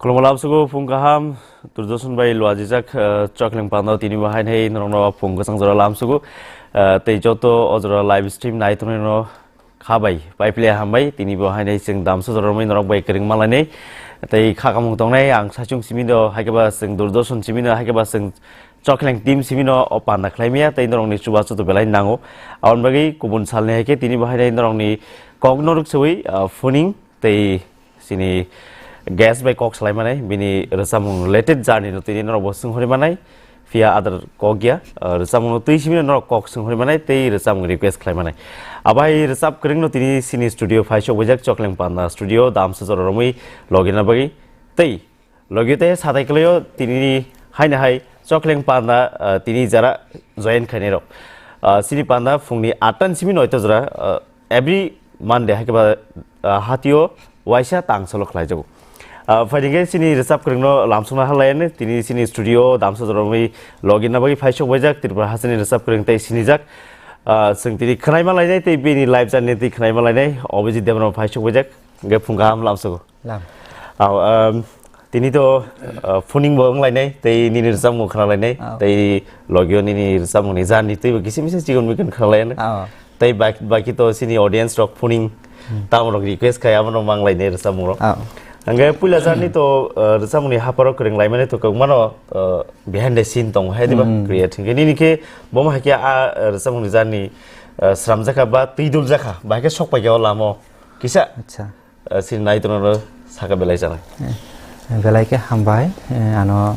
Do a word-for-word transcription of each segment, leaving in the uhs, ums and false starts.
Khulumkha, lamsugo phung kaham, Durdoson bai luajijak, eh, Chokleng Panda tini bo hainai norokno phung kwchang jora lamsugo, eh, tei joto o jora live stream nai tongnai no kha bai, pai pile hambai, tini bo hainai chwng damsa jora romwi norok bai kwrwng malainai, tei kha kamung tongnai ang saichung simi do, haikhe ba chwng Durdoson simi no, haikhe ba chwng Chokleng team simi no o panda khlai maya, tei norokni chubachu to belai nango. Aboni bagwi kubun salni hai khe tini bo hainai norokni kok norok sewi, ah, phuning tei chini guest bai kok salai manai, bini rwchapmung related journey no tini norok bo swnghori manai. Phiya adar kok ya, ah, rwchapmung no twi simi no norok kok swnghori manai tei rwchapmung request khlai manai. Abai rwchap kwrwng no tini chini studio phai sok wijak Chokleng Panda studio damsa jora romwi logina bagwi tei Logi tei satai kwlaio tini haino hai Chokleng Panda, ah, tini jara join khainai rok. Ah, chini panda phungni atta ni simi noito jora, ah, every Monday hai khe ba, ah, hatio waisa tang solo khlai jago. Ah, phaidi khe chini rwchap kwrwng no lamsokna halai ani tini chini studio damsa jora bai logi na bagwi phai sok baijak Tripura hasteni rwchap kwrwng tei sinijak. Ah, chwng tini khwnai ma lainai tei bini live journey tei khwnai ma lainai Abhijit Debbarma phai sok baijak. Hwnkhe phung kaham lamsogo. Lam. Au, um, tini to, uh, phuning bo wng lainai, tei nini rwchapmung khna lainai, Au. Tei logio nini rwchapmung ni journey tei bo kisi misa chikon mikon khna lainai. Au. Tei bak-, baki to chini audience rok phuning Hmm. tamo rok request khai abo no mang lainai rwchapmung rok. Au. Hwnkhe puila journey to, uh, rwchapmung ni haparo kwrwng laimani to kwbangma no, uh, behind the scene tongo hai diba Hmm. create hwnkhe nini khe bo ma hakhe a, uh, rwchapmung ni journey, uh, sramjakha ba twi dul jakha ba khe sok paikha o lama o kisa. Acha. Eh, sini nai tono saka belai chana. Eh, belai khe hambai, eh, ano,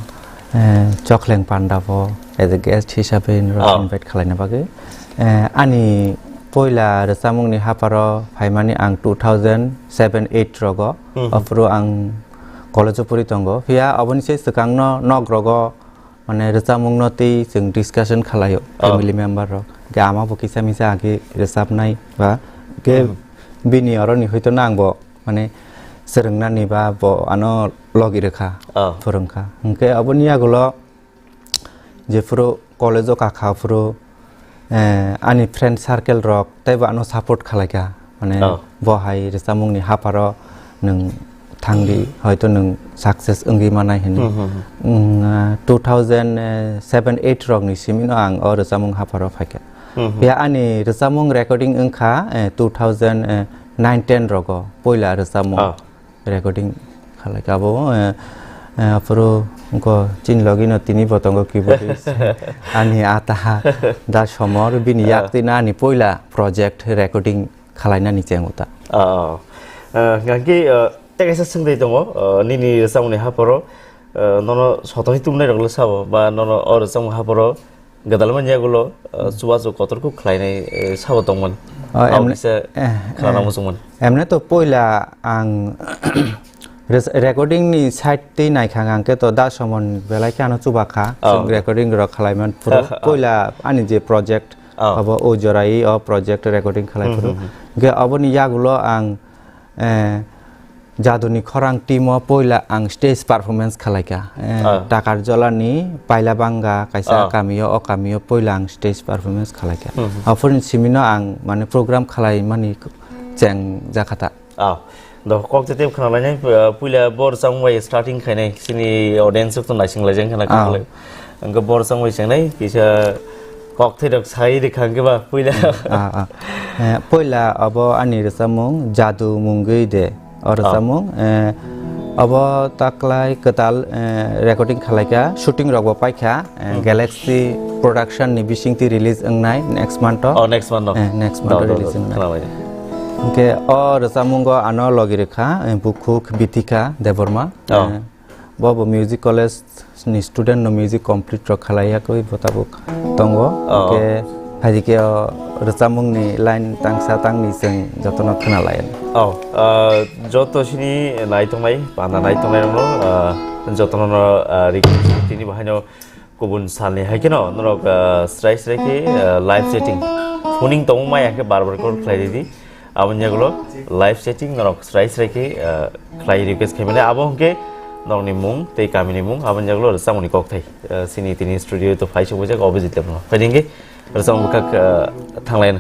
eh, Chokleng Panda bo as a guest hisabe noro Oh. invite khlaina bagwi. Eh, ani poila rwchapmungni haparo phaimani ang two thousand seven eight rogo, Hmm. Aphuru ang college-o puri tongo. Phiya aboni se swkangno nok rogo mane rwchapmungno tei chwng discussion khwlaio, Oh. family member rok. Khe ama bo kisa misa age rwchapnai ba khe Hmm. bini oroni hoito nang bo mane swrwngnani ba bo ano logi rwkha, Oh. phwrwngkha. Hwnkhe aboni yagulo jephuru college-o kakha phuru, eh, ani friend circle rok teibo ano support khwlaikha. Mane Oh. bo hai rwchapmungni hapharo nwng thangdi, hoito nwng success wngwi manai hinwi. Hmm, hmm, hmm. Nwng, ah, two thousand seven eight rokni simino ang o rwchapmung hapharo phaikha. Hmm, hmm. Phiya ani rwchapmung recording wngkha, eh, two thousand nine ten rogo poila rwchapmung. Oh. Recording khalai kha abo, eh, eh, aphuru wngkha chini logi no tini bo tongo keyboardist. Ani ata da somor bini Ah. yak twi na ani poila project recording khalainani chengo ta. Ah, ah. Eh, hwnkhe, eh, tei kaisa swngwi tongo, eh, nini rwchapmungni hapharo, eh, nono sotoni tumnai rok le sabo ba nono o rwchapmung hapharo Gadalmani yagulo, uh, chubachu kotor kuk khlainai, eh, sabo tongmani. Oh, Abo emne-, kisa eh, khana eh. muchungmani. Emne to poila ang res-, recording ni side tei naikha ang khe to da somon belai khe ano chubakha. Oh. Chwng recording rok khlaiman phuru Oh. poila ani je project Oh. abo o jorai o project recording khlai Hmm, phuru. hmm, hmm. Ge aboni yagulo ang eh, Jaduni Khorang team o poila ang stage performance khalaikha. Eh, Ah. Takarjolani Pailabanga kaisa Ah. kamio, o kamio poila ang stage performance khalaikha. Hmm, hmm. Aphurni simino ang mane program khalaimani cheng jakhata. Ah, do kok te tep khna lainai, eh, puila bor chang bai starting khainai, sini audience to naising laijang khna Ah. kok le. Ang bor chang bai chengnai, kisa kok thai rok sai de khang ke ba, puila. Ah, ah. Eh, poila abo ani rwchapmung Jadu Mungwi de. O Ah. rwchapmung, eh, abo taklai kwtal, eh, recording khalaikha, shooting rok bo paikha, eh, Hmm. Galaxy Production ni bisingtwi release wngnai next month o. Oh, next month o. Eh, next month o Do, do, release do, wngnai. Khna bai de. Hwnkhe o rwchapmungo ano logi rwkha, eh, Bukhuk Bitika Debbarma. Oh. Eh, bo bo music college ni student no music complete rok khalai yakwi bo tabuk tongo. Oh. Hwnkhe phaidi khe o rwchapmung ni line tangsa tangni chwng jotono khna lai. Oh, ah, joto sini naitongnai, panda naitongnai rokno, ah, jotono no, ah, ri-, tini bahaino kubun salni hai kheno norok, ah, srai srai khe, ah, live chatting. Phoning tongmung maya khe bar bar call khlai ridi. Aboni yagulo live chatting norok srai srai khe, ah, khlai request khaimani. Abo hwnkhe norokni mung tei kamini mung. Aboni yagulo rwchapmungni kokthai. Ah, sini tini studio to phai sokbaijak Abhijit Debbarma. Phaidi hwnkhe rwchapmung bwkhak, ah, thanglaina.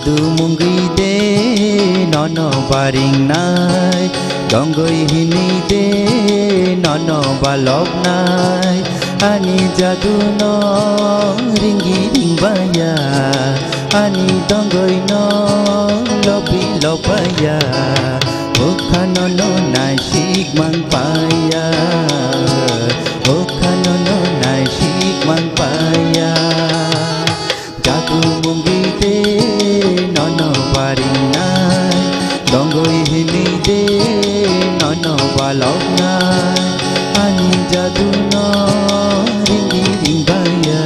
Tumungwi de nono baringnai, tongwi hini de nono baloknai, ani jadu no ringwi ringbaya, ani tongwi no lobi lobaya, ukha nono naisik mangpaya, ukha nono naisik mangpaya. Jagu mungwi de nono baringnai, tongwi hini de nono baloknai, ani jadu no ringwi ringbaya,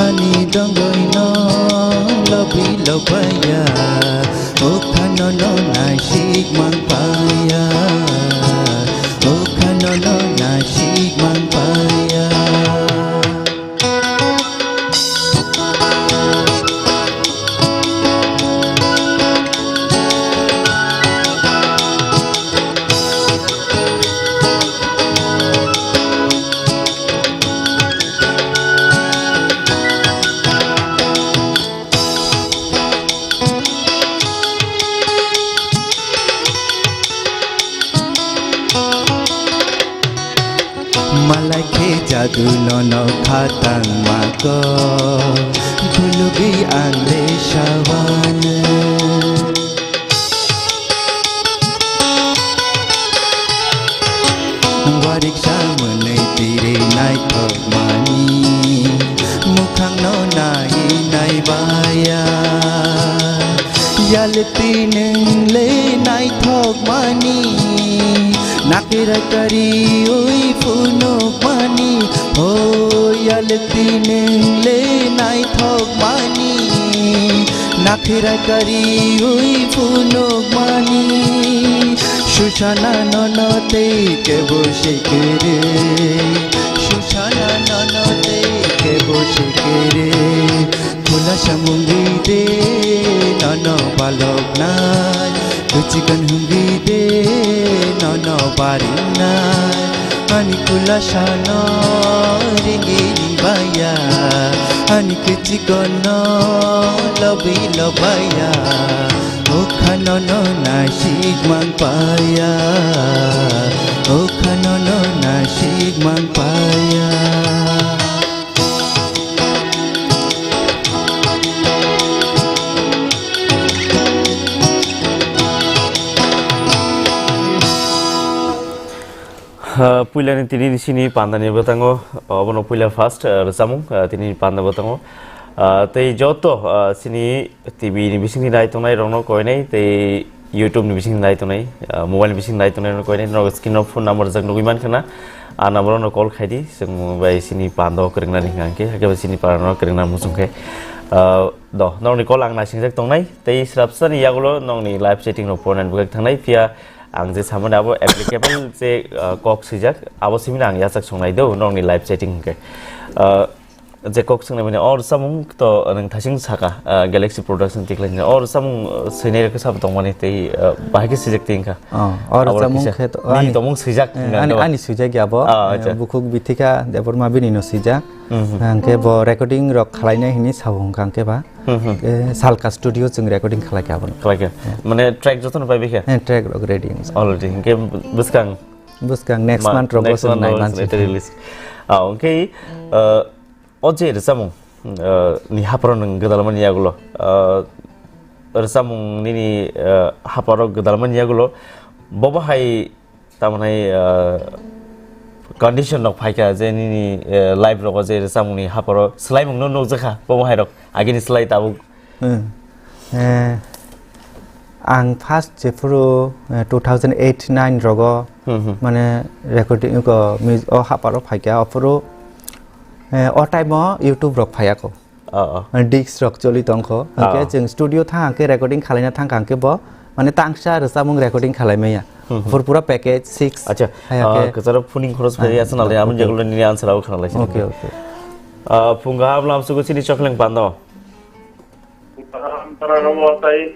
ani tongwi no lobi lobaya, ukha nono naisik mangpaya, ukha nono naisik mangpaya. Malai khe jadu nono khatang mako, gulugi ang le sawan. Wariksa mwnwi tiri naithok mani, mukhang no nai nai baya. Yalti nwng le naithok mani, nakira kari ui phunuk mani. O yalti nwng le naithok mani, nakira kari ui phunuk mani. Susana nono tei kebo sikiri, Susana nono tei kebo sikiri. Khulasa mungwi de nono baloknai, kuchikan hungwi de nono baringnai. Ani khulasa no ringwi ringbaya, ani kuchikan no lobi lobaya. Ukha nono naisik mangpaya, ukha nono naisik mangpaya. Ah, puilani tini sini pandani bwtango, obono puila first, ah, rwchapmung, ah, tini panda bwtango. Ah, tei joto, ah, sini T V ni bisingni nai tongnai rokno koinai tei YouTube ni bising nai tongnai, ah, mobile ni bising nai tongnai rokno koinai, norok screen o phone number jak nugui mankha na, ah, number ono call khaidi, chwng bai sini pando kwrwngnani hwnkha hwnkhe, hakhe bai sini parano kwrwngna muchung khe, ah, do, norokni call ang naisingjak tongnai, tei swrapsani yagulo nokni live chatting rok pornani bwkhak thangnai, phiya ang je samani abo applicable je, ah, kok swijak, abo simino ang yachak songnai do, norokni live chatting hwnkhe. Ah, Je kok swngnai mani, o rwchapmung to nwng thaising saka, ah, Galaxy Production tikhlai ni. O rwchapmung, ah, swinai rok khe sabo tongmani tei, ah, bahai khe swijak tei wngkha. Oh, o Abo rwchapmung kisa khe to, nini ani, tongmung swijak eh, wngkha ani, do? Ani swijak ya abo, Ah, eh, acha. Bukhuk Bithika Debbarma bini no swijak. Mhm. Hwnkhe bo recording rok khlainai hinwi sao hwnkha hwnkhe ba. Mhm. Eh, Salka Studio chwng recording khlai kha abono. Khlai kha. Eh. Mane track jotono pai bikha? Eh, track rok ready wngkha. Already. Hwnkhe bwskang? Bwskang next Ma-, month rok next bosong month nai rok man bosong se. Release. Ah, hwnkhe, ah, O je rwchapmung, uh, ni hapharo nwng gwdalmani yagulo, uh, rwchapmung nini, uh, hapharo gwdalmani yagulo, bobo hai tamoni, uh, condition rok phaikha je nini, uh, life rogo je rwchapmungni hapharo swlaimungno nukjakha, bobo hai rok agini slai tabuk Hmm. Eh, ang first jephuru, eh, two thousand eight nine rogo, Hmm, hmm. mane recording ko mus-, o haparo phaikha, aphuru, eh, o time o YouTube rok phaiya ko. Oh, oh. Mane disc rok choli tongkho. Oh. Hwnkhe chwng studio thang hwnkhe recording khalaina thang hwnkhe bo, mane tangsa rwchapmung recording khalaimaya. Hmm, hmm. Aphuru pura package six. Acha, hai ah, hwnkhe kwcharo phuning khoros phai Ah, aswk nalai, amoni okay. Jegulo nini answer abo khna lai. Okay, okay. Ah, phung kaham lamsugo chini chokleng pando. Darano mo tai,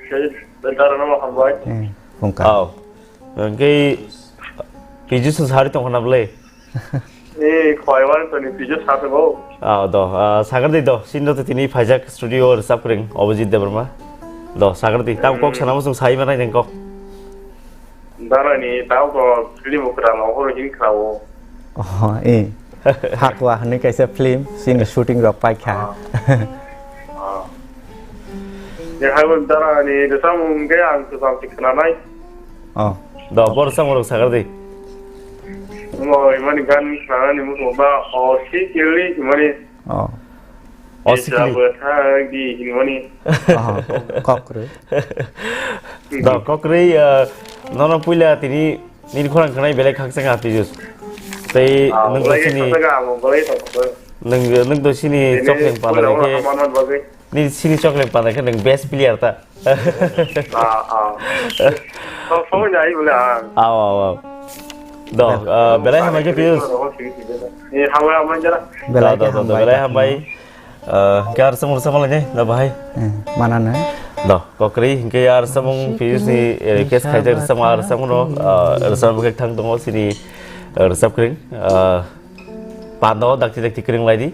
sei darano mo hambai. Eh, phung kaham. Aw. Hwnkhe P G Singh sari tongkha na bwle? Ni khwlaiwan toni pijak sathwgo. Ah, do, ah, sagardi do, sinno to tini phaijak studio rwchap kwrwng Abhijit Debbarma. Do, sagardi, tam kok Hmm. sana muchung sai manai nang kok. Darani tao ko film ukra no horo hin khlawo. Oh, eh. Hakwa hwnwi kaisa film, sini shooting rok paikha. Ah. Ah. Ya, hai bo darani rwchapmung khe ang kwcham se khwnanai. Oh. Do, bor samung rok sagardi. Mo imani gan khwnanani muchung ba o si kili imani. Oh. O sikli. Isa bwthak di hinmani. Oh, kokrwi. Do, kokrwi, ah, nono puila tini nini khorang khanai belai khakchang ha Pijus. Tei Ah, nwng to belai sini, khakchang ha, amo belai khakchang. Nwng, nwng to sini Tini chokleng puila panda oro khe, haman man bagwi. Nini sini chokleng panda khe nwng best player ta. Ah, ah. Kok songwi nai bole, ah. Aw, aw, aw. Do, ah, belai hambai khe Piyus. Eh, hambai, hambai jara. Belai Do, khe do, do, do, hambai belai khe. Hambai. Ah, hingke ar samung samung lai ne, do bahai. Eh, mana na? Do, kokrwi hingke ar samung Piyus ni, eh, request khaijak samung ar samung no, ah, samung bwkhak thang tongo sini, eh, rwchap kwrwng. Ah, Panda o dakti dakti kwrwng lai di.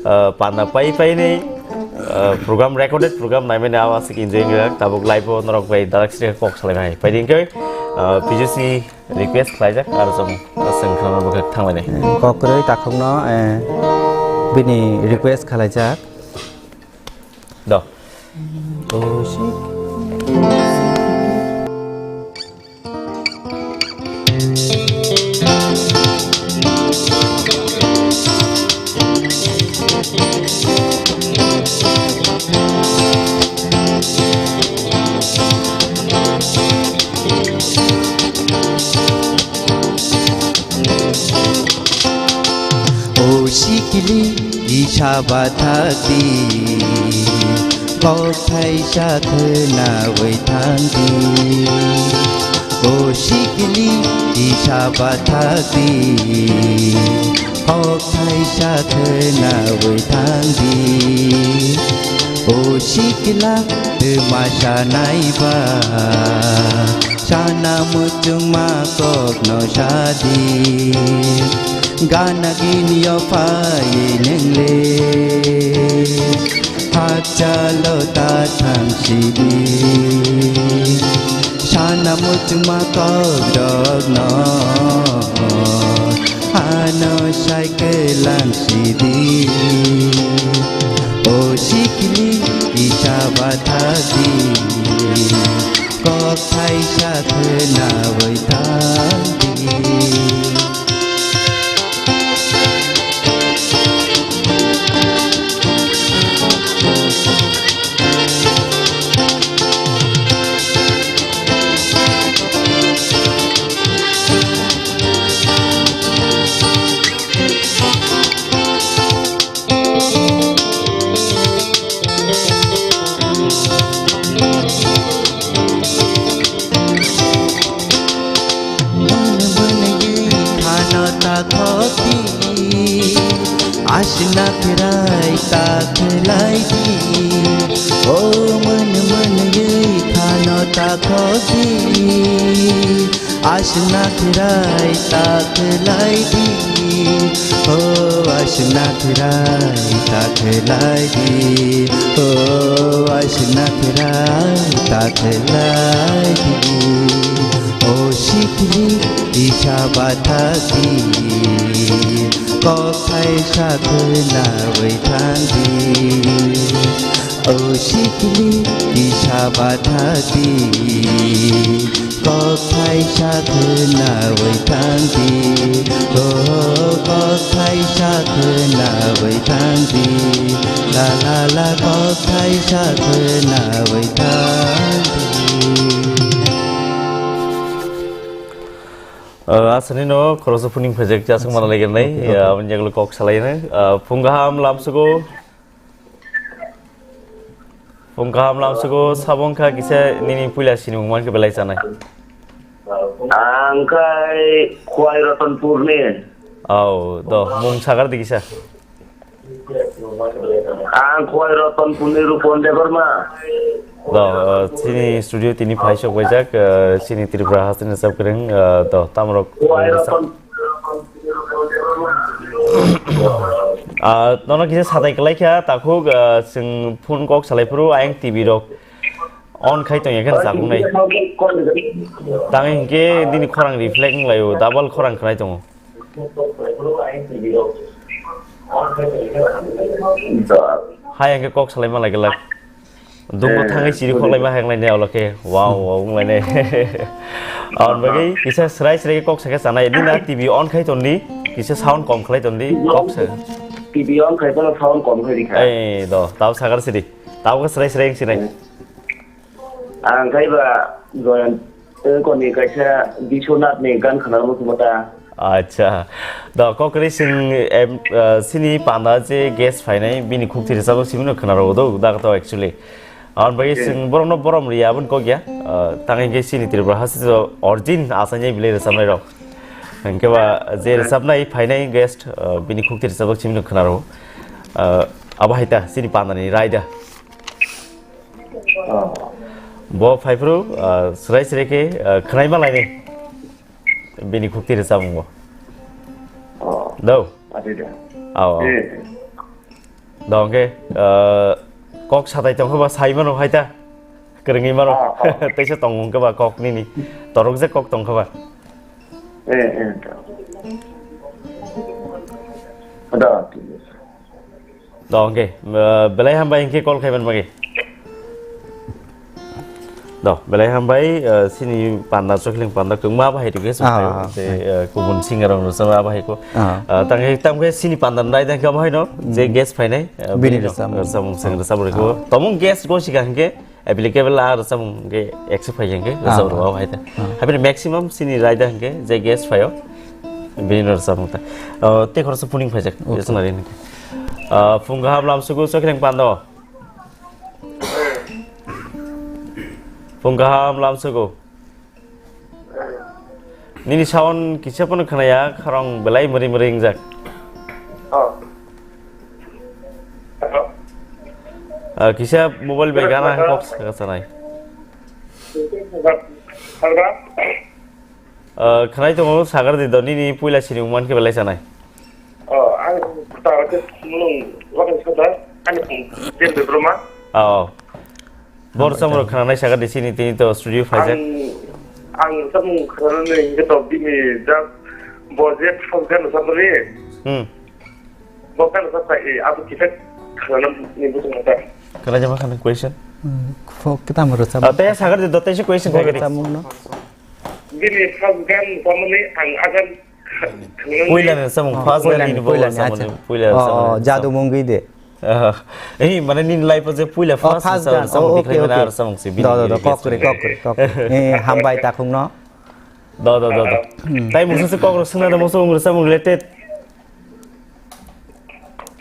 Ah, panda pai pai ni, ah, program, recorded program nai mani awa sik enjoy wngya. Tabuk live o norok bai dalak sri kok salai bai. Pai di hingke, ah, P J C request khlaijak aro chwng, ah, chwng khna bo khe thang lai nai. Kokrwi takhuk no, eh, bini request khlaijak. Do. O sikili isa bathakdi, kok thaisa khwnawi thangdi. O sikili isa bathakdi, kok thaisa khwnawi thangdi. O sikila twma sanaiba, sana muchungma kokno sadi. Gana gini o phai nwngle, hakchalo ta thang sidi. Sana muchungma kokrokno, ano sai kwlang sidi. O sikili isa bathakdi, kok thaisa khwnawi thangdi. Mwnwi khano ta khokdi, aswk na kherai ta khelai di. O mwnwi khano ta khokdi, aswk na kherai ta khelai di. O aswk na kherai ta khelai di. O aswk na kherai ta khelai di. O sikili isa bathakdi, kok thaisa khwnawi thangdi. O sikili isa bathakdi, kok thaisa khwnawi thangdi. O kok thaisa khwnawi thangdi. La la la kok thaisa khwnawi thangdi. Ah, asani no khoroksa phuning phaijak chasuk mana legenai. Okay, okay. Ah, aboni jagalo kok salaina. Ah, phung kaham lamsugo. Phung kaham lamsugo, sabong kha kisa nini puila sinimung man khe belai chanai. Ang khai Khwai Ratanpur ni. Au, do, mung sagar di kisa. Ang Khwai Ratanpur ni Rupon Debbarma. Do, uh, chini studio tini phai sok baijak, uh, chini Tripura hasteni sab kereng, uh, do, tamrok Khwai Ratan Ah, nono kisa satai kwlai kha, takhuk, ah, chwng phone kok salai phuru ayang T V rok on khai tongya khe rwchapung nai. Tang hinkhe nini khorang reflect wng laio, double khorang khwnai tongo. Hai hinkhe kok salai ma lai glak. Dungbo Eh, thangwi chiri buji. Khoklaima hai wnglainai, olo khe wow, wow wnglainai. Aboni bagwi kisa srai srai kok sakhe chanai. Nini T V on khai tondi, kisa sound kom khlai tondi, kok sa. T V on khai tono sound kom khai rikha. Ei do, tao sagar sidi. Tao khe srai srai wngsinai. Eh. Ang khai ba Joyant, eh, koni kaisa Biswanath ni gan khana muchungo ta. Acha. Da kokri sing em, eh, sini panda je guest phainai bini khukti rwchapmung simi no khna rw do da to actually. An bai Eh. Sing borom no borom ri abun kok ya. Eh, tang hinkhe sini Tripura hasti to origin asanya bilai rwchapnai rok. Hinkhe ba je Eh. Rwchapnai phainai guest, eh, bini khukti rwchapmung simi no khna rw. Eh, abo hai ta sini panda ni raida. Oh. Bo phaiphuru, ah, srai srai khe, ah, khwnai ma laini. Bini khukti rwchapmung bo. Oh. Do. Adi da. Ao, ao. Eh. Do hwnkhe, ah, kok satai tongkha ba sai mano hai ta. Kwrwngwi mano. Ah, ah. Teisa tong hwnkhe ba kok nini. Torok je kok tongkha ba. Eh, eh, da. Da, Do, hwnkhe, uh, belai hambai hwnkhe call khaiman bagwi. Do, belai hambai, uh, sini panda, chokling panda, kwbangma bahai rwkhe Ah, ah, se, ah. Uh, kubun singer rok rwchapma bahai ko. Ah. Uh, tangkhe, tangkhe sini panda nai tangkhe bahai no, je Hmm. Guest phainai, uh, Bini bini rwchapmung. Rwchapmung seng Ah. Rwchapmung rwkhe. Ah. Tomung guest go sikha hwnkhe, applicable a rwchapmung hwnkhe accept phai hwnkhe Ah, rwchap rwkha ah. Hai ta. Ah. Haibini maximum sini raida hwnkhe je guest phaio bini no rwchapmung ta. Oh, tei khoroksa puning phaijak Okay. Jesna rin hwnkhe. Ah, phung kaham lamsugo chokireng pando. Phung kaham lamsugo. Nini sound kisa pono khwnaya, khorang belai mwrwi mwrwi wngjak. Oh. Hello? Ah, kisa mobile bai gana kok saka sanai. Hello? Ah, khwnai tongo, sagar di do, nini puila sinimung man khe belai sanai. Oh, ang tara khe mulung wakan sada, ani phung Jen Debbarma. Oh. Bor samro khwnanai sagar di sini tini to studio phaijak. Ang, ang samung khwnanani hingke to bini just bo je thang kan samani. Hmm. Bo kan sa sai, aku kita khwnanani butung ta. Khwnai jama khana question. Hmm, fo kita mo rwchap. Ah, te sagar di do te question khai gari. Rwchapmung no. Bini first gan samani ang agan Puila ni samung, first puila ni, ni, puila ni, acha. Puila ni samung. Oh, oh, jadu mungwi de. Ah, eh, mane nini life o je puila first first samung gan. Oh, okay, okay. Ar samung si bini. Do, do, do, kok re, kok re, kok re. Eh, hambai takhung no. Do, do, do, do. Hmm. Tai mungsa se kok rok sungna do mungsa ung samung related.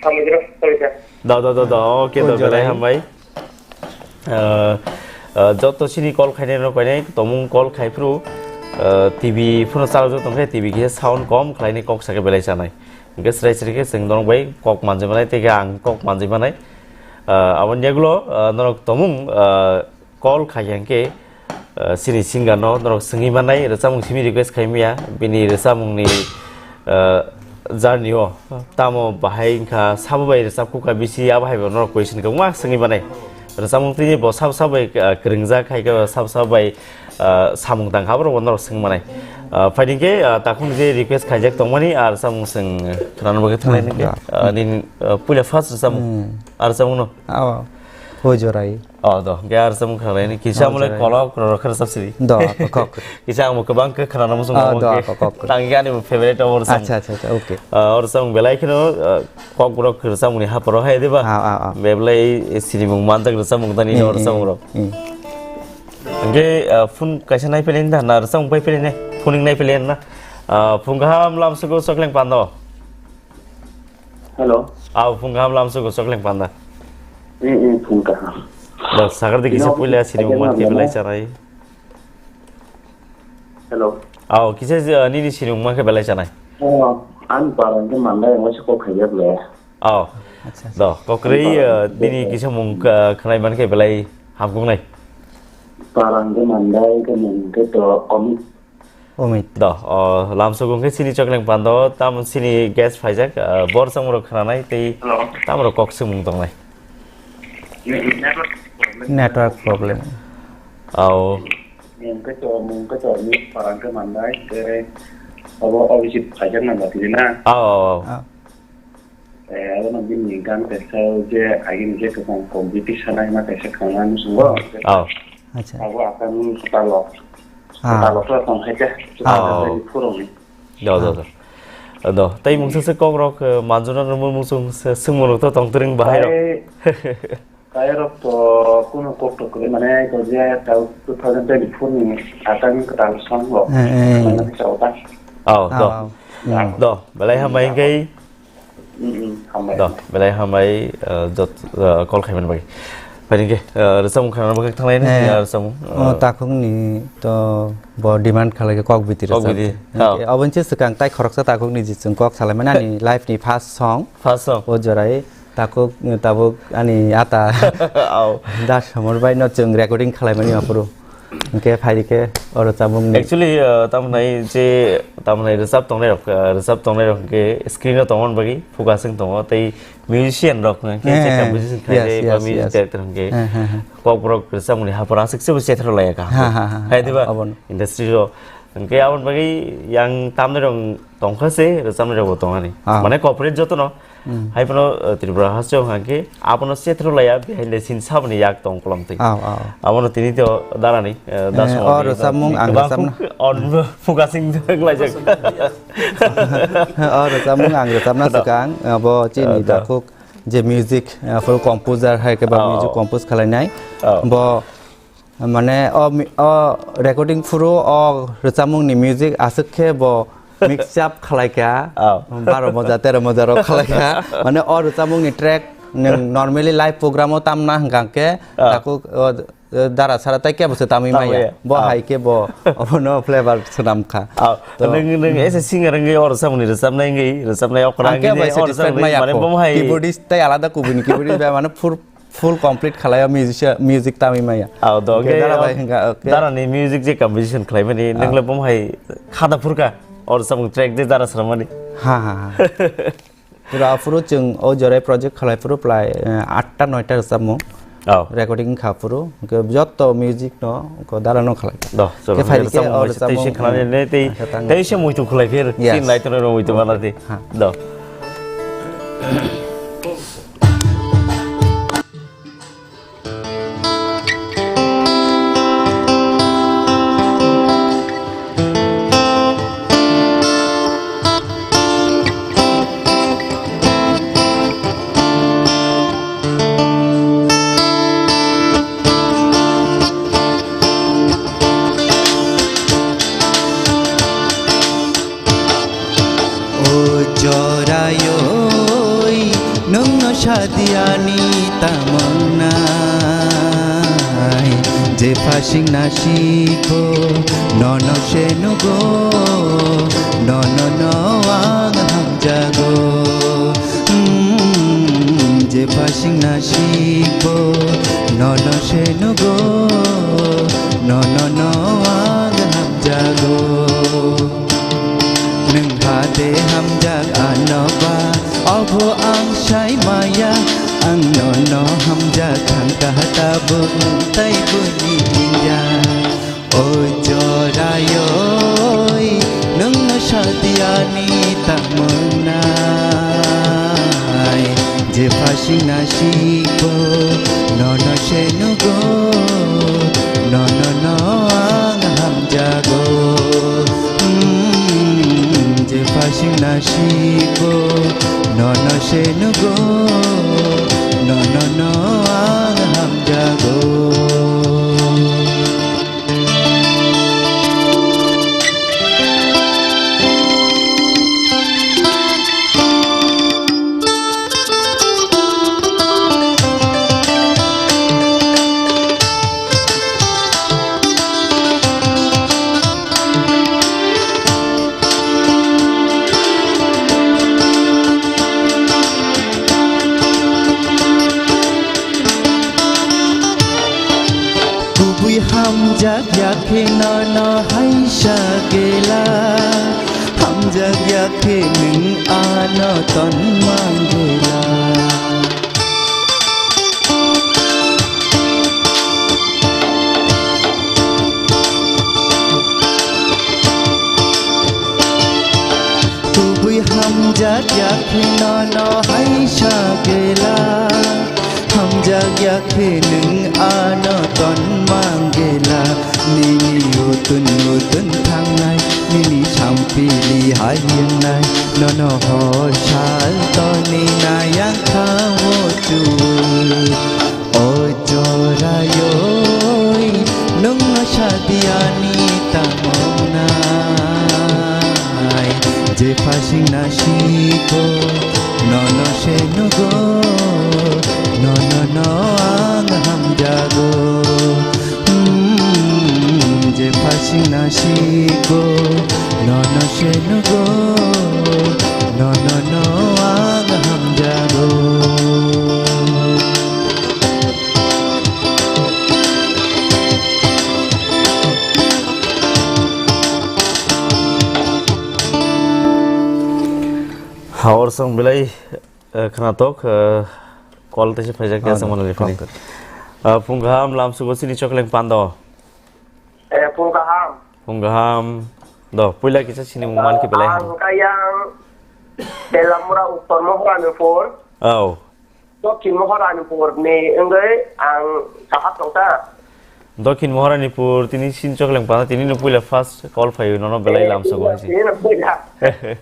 Samung jira, sorry, sir. Do, do, do, do. Okay, do, belai hambai. Ah, ah, joto sini call khainai rok painai, tomung call khai phuru, ah, T V phano chalo joto khe T V khe sound kom khlaini kok sake belai chanai. Hingke srai srai khe chwng norok bai kok manjui manai, tei khe ang kok manjui manai. Ah, aboni yagulo, ah, norok tomung, ah, call khai hingke, ah, sini singer no norok swngwi manai, rwchapmung simi request khai maya, bini rwchapmung ni ah, journey o tamo bahai wngkha, sabo bai rwchap kukha bisi, abo hai bo norok question kwbangma swngwi manai. Rwchapmung twi bo sabo sabo bai, ah, kwrwngjak, hai khe sabo sabo bai, ah, samung tang kha, borok bo norok swng manai. Ah, phaidi khe, ah, takhuk je request khaijak tongmani, ah, rwchapmung swng khwnani bagwi thanglaini khe, ah, nini, ah, puila first rwchapmung, ah, rwchapmung no. Aw, hoi jorai. Oh, do, ge ar sam khanglai ni kisa mole kolok rok rok sab siri. Do, kok. Kisa ang kwbang khe khana muchung. Ah, do, kok. Tang ge ani favorite or sam. Acha, acha, acha, okay. Ah, or sam belai kheno, ah, kok rok sam ni haporo hai diba. Ah, ah, ah. Belai sini mung manjak rok sam tani or sam rok. Ge, ah, phone kaisa nai pelen da na sam pai pelen ne. Phone nai pelen na. Ah, phone gaham lam sugo sokleng pando. Hello. Aw, phung kaham lam sugo sokleng panda. Mm, mm, phung kaham. Da, sagar de kisa puila sini mung man khe belai chanai. Hello. Aw, kisa, eh, nini sini mung man khe belai chanai. Oh, ang parang ke mandai ang se kok khaya ble. Aw. Acha. Do, kokri, eh, nini kisa mung, eh, khnai man khe belai hamkung nai. Parang ke mandai ke mung ke to komik. Umit. Do, o, lamsok wngkhe chini chokleng pando, tamo chini guest phaijak, ah, bor chongmorok khwnanai tei Hello. Tamorok kok swngmung tongnai. Network problem. Network problem. Ao. Mungke to, mungke to, ni parang ke mandai, ke, obo, obo si phaijak nang bati na. Ao, ao, ao. Ah. Eh, abono bini gan kaisa je agini je kwbang competition ai ma kaisa khana musungo. Oh. Acha. Abo akan talo. Ah. Talo to tong hai je. Ah. Talo phuroni. Do, do, do. Do, tei mungsa se kok rok, eh, manjuna no mung sung se sung mo to tong tring bahai rok. Tei Kairok to kuno kok to kwrwi mane ko je tau two thousand twenty-four ni atang kwtal song lo. Eh, eh. Mane kisa ota. Oh, do. Ah, ah. Do, belai hambai hingke. Mm, mm, hambai. Do, belai hambai, eh, jot, eh, call khaiman bai. Pai hingke, eh, resam khana bai thanglai ni, eh, ya resam, oh, eh. Takhuk ni to bo demand khalai ke kok biti resam. Kok biti. Hingke, oh. Aboni se swkang tai khoroksa takhuk ni jisung kok salai mane ani life ni first song. First song. O jorai. Takhuk, tabuk ani ata. Au. Das Hamor bai no chwng recording khlaimani aphuru. Hwnkhe phaidi khe oro chamung ni. Actually, uh, tamnai je, tamnai rwchap tongnai rok, uh, rwchap tongnai rok hwnkhe screen o tongmani bagwi focusing tongo, tei musician rok hwnkhe je, eh, composition khlai yes, de, ba yes, music, yes, director hwnkhe, eh, eh, eh, kok borok rwchapmani haphar aswk se bo chethro laiya kaham. Ha, ha, ha, ha. Hai diba? Abono. Industry ro hwnkhe aboni bagwi yang tamnai rok tongkha se, rwchapnai rok bo tongani. Ah. Mane corporate jotono. Hmm. Hai phano, uh, Tripura haste hwnkha khe abono chethro laiya behind the scene saboni yak tong kolom twi. Aw, aw. Abono tini to darani, uh, eh, das o rwchapmung ang rwchapna. On focusing laijak. O rwchapmung ang rwchapna swkang, uh, bo chini, uh, takhuk je music, uh, full composer hai khe ba, oh, music compose khlainai. Oh. Bo Mane o mi-, o recording phuru o rwchapmung ni music aswk khe bo mix up khlai kha. Oh. Baro moja, tero moja rok khlai kha. Mane o rwchapmung ni track nwng normally live program o tamna hwnkha khe, oh, takhuk o, o, dara sara tai kebo se tamwi maya. Tamwi maya. Bo, oh, hai khe bo obono flavor swnam kha. Oh. To nwng, nwng as a singer wngwi o rwchapmung ni rwchapnai wngwi, rwchapnai okra wngwi, o rwchapmung ni, ang khe bai satisfied maya mane kho. Bo hai keyboardist tai alada kubuni keyboardist bai mane phur Full complete khlai o musician, music tamwi maya. Ah, do, hwnkhe okay, dara bai, oh, hwnkha, okay. Dara ni music je composition khlai mani, ah, nwng le bom hai khada phurkha, or samung track je dara sramani. Ha, ha, ha. Pura aphuru chwng o jorai project khlai phuru prai, eh, atta noita rwchapmung. Oh. Recording kha phuru, hwnkhe joto music no ko dara no khlai. Do, chwng ke phaidi khe rwchapmung o bai se tei se rwchapmung, khlai ne, tei, ah, tei se muitu khlai phir, yes, tin lai tono muitu mana di. Ha. Do. O jorayoi, nwngno sadi ani tamo wngnai. Jephasing nasikgo, nono se nugo, nonono ang hamjago. Mm, jephasing nasikgo, nono se nugo, nonono ang hamjago. Nwng hade hamjak ano ba, obo ang sai maya, ang nono hamjak thang kaha tabuk nwng tai boni ninja. O jorayoi, nwngno sadi ani tamo wngnai. Jephasing nasikgo, nono se nugo, nonono ang hamjago. Mm, jephasing nasikgo, nono se nugo, nonono ang hamjago. Jak ya khe nono hai sa gela, hamjak ya khe nwng ano ton mang gela. Kubui hamjak ya khe nono hai sa gela, hamjak ya khe nwng ano ton mang gela. Nini utun utun thangnai, nini sampili hai wngnai, nono hor sal toni nayang thango chu. O jorayoi, nwngno sadi ani tamo nai. Jephasing na siko, nono se nugo, nono no ang hamjago. Hmm, jephasing na siko, nono se nugo, nono no ang hamjago. Hor song belai, eh, khnatok, eh, call tei se phaijak ya. Ah, song mano kok. Phung kaham lam sugo sini chokleng pando. Eh, phung kaham. Phung kaham. Do, puila kisa sini mung man ki belai. Ang kayang Telamura Uttor Moharanipur. Oh. Dokhin Moharanipur ni wngwi ang saha tongkha. Dokhin Moharanipur tini sin chokleng pana tini no puila first call phaio nono belai lam sogo hai si. Tini no puila.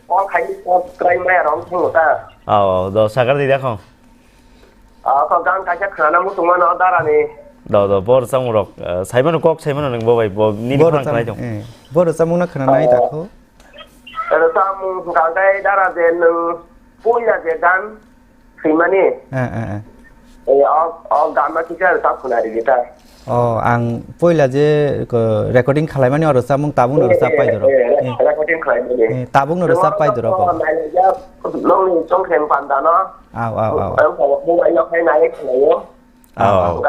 Call khai call try maya rong thung ta. Aw, do sagar di dakho. Ah, ko gan kaisa khana mu tungma no dara ni. Do, do, bor samung rok, eh, saimano kok saimano nang bo bai bo nini phang khnai tong. Eh, bor samung na khana nai dakho. Ero samung hwnkha khe dara je nwng puila je gan swimani. Eh, eh, eh. Eh, o, o gan ma kisa rwchap khuna ridi ta. Oh, ang puila je ko recording khalaimani o rwchapmung tabukno rwchap pai dorok. Eh, eh, eh, eh, recording khalaimani. Eh, tabukno rwchap pai dorok. Nokni chongkheng panda no. Aw, aw, aw. Ang khayo mobile no khai nai khwlaio. Aw, aw.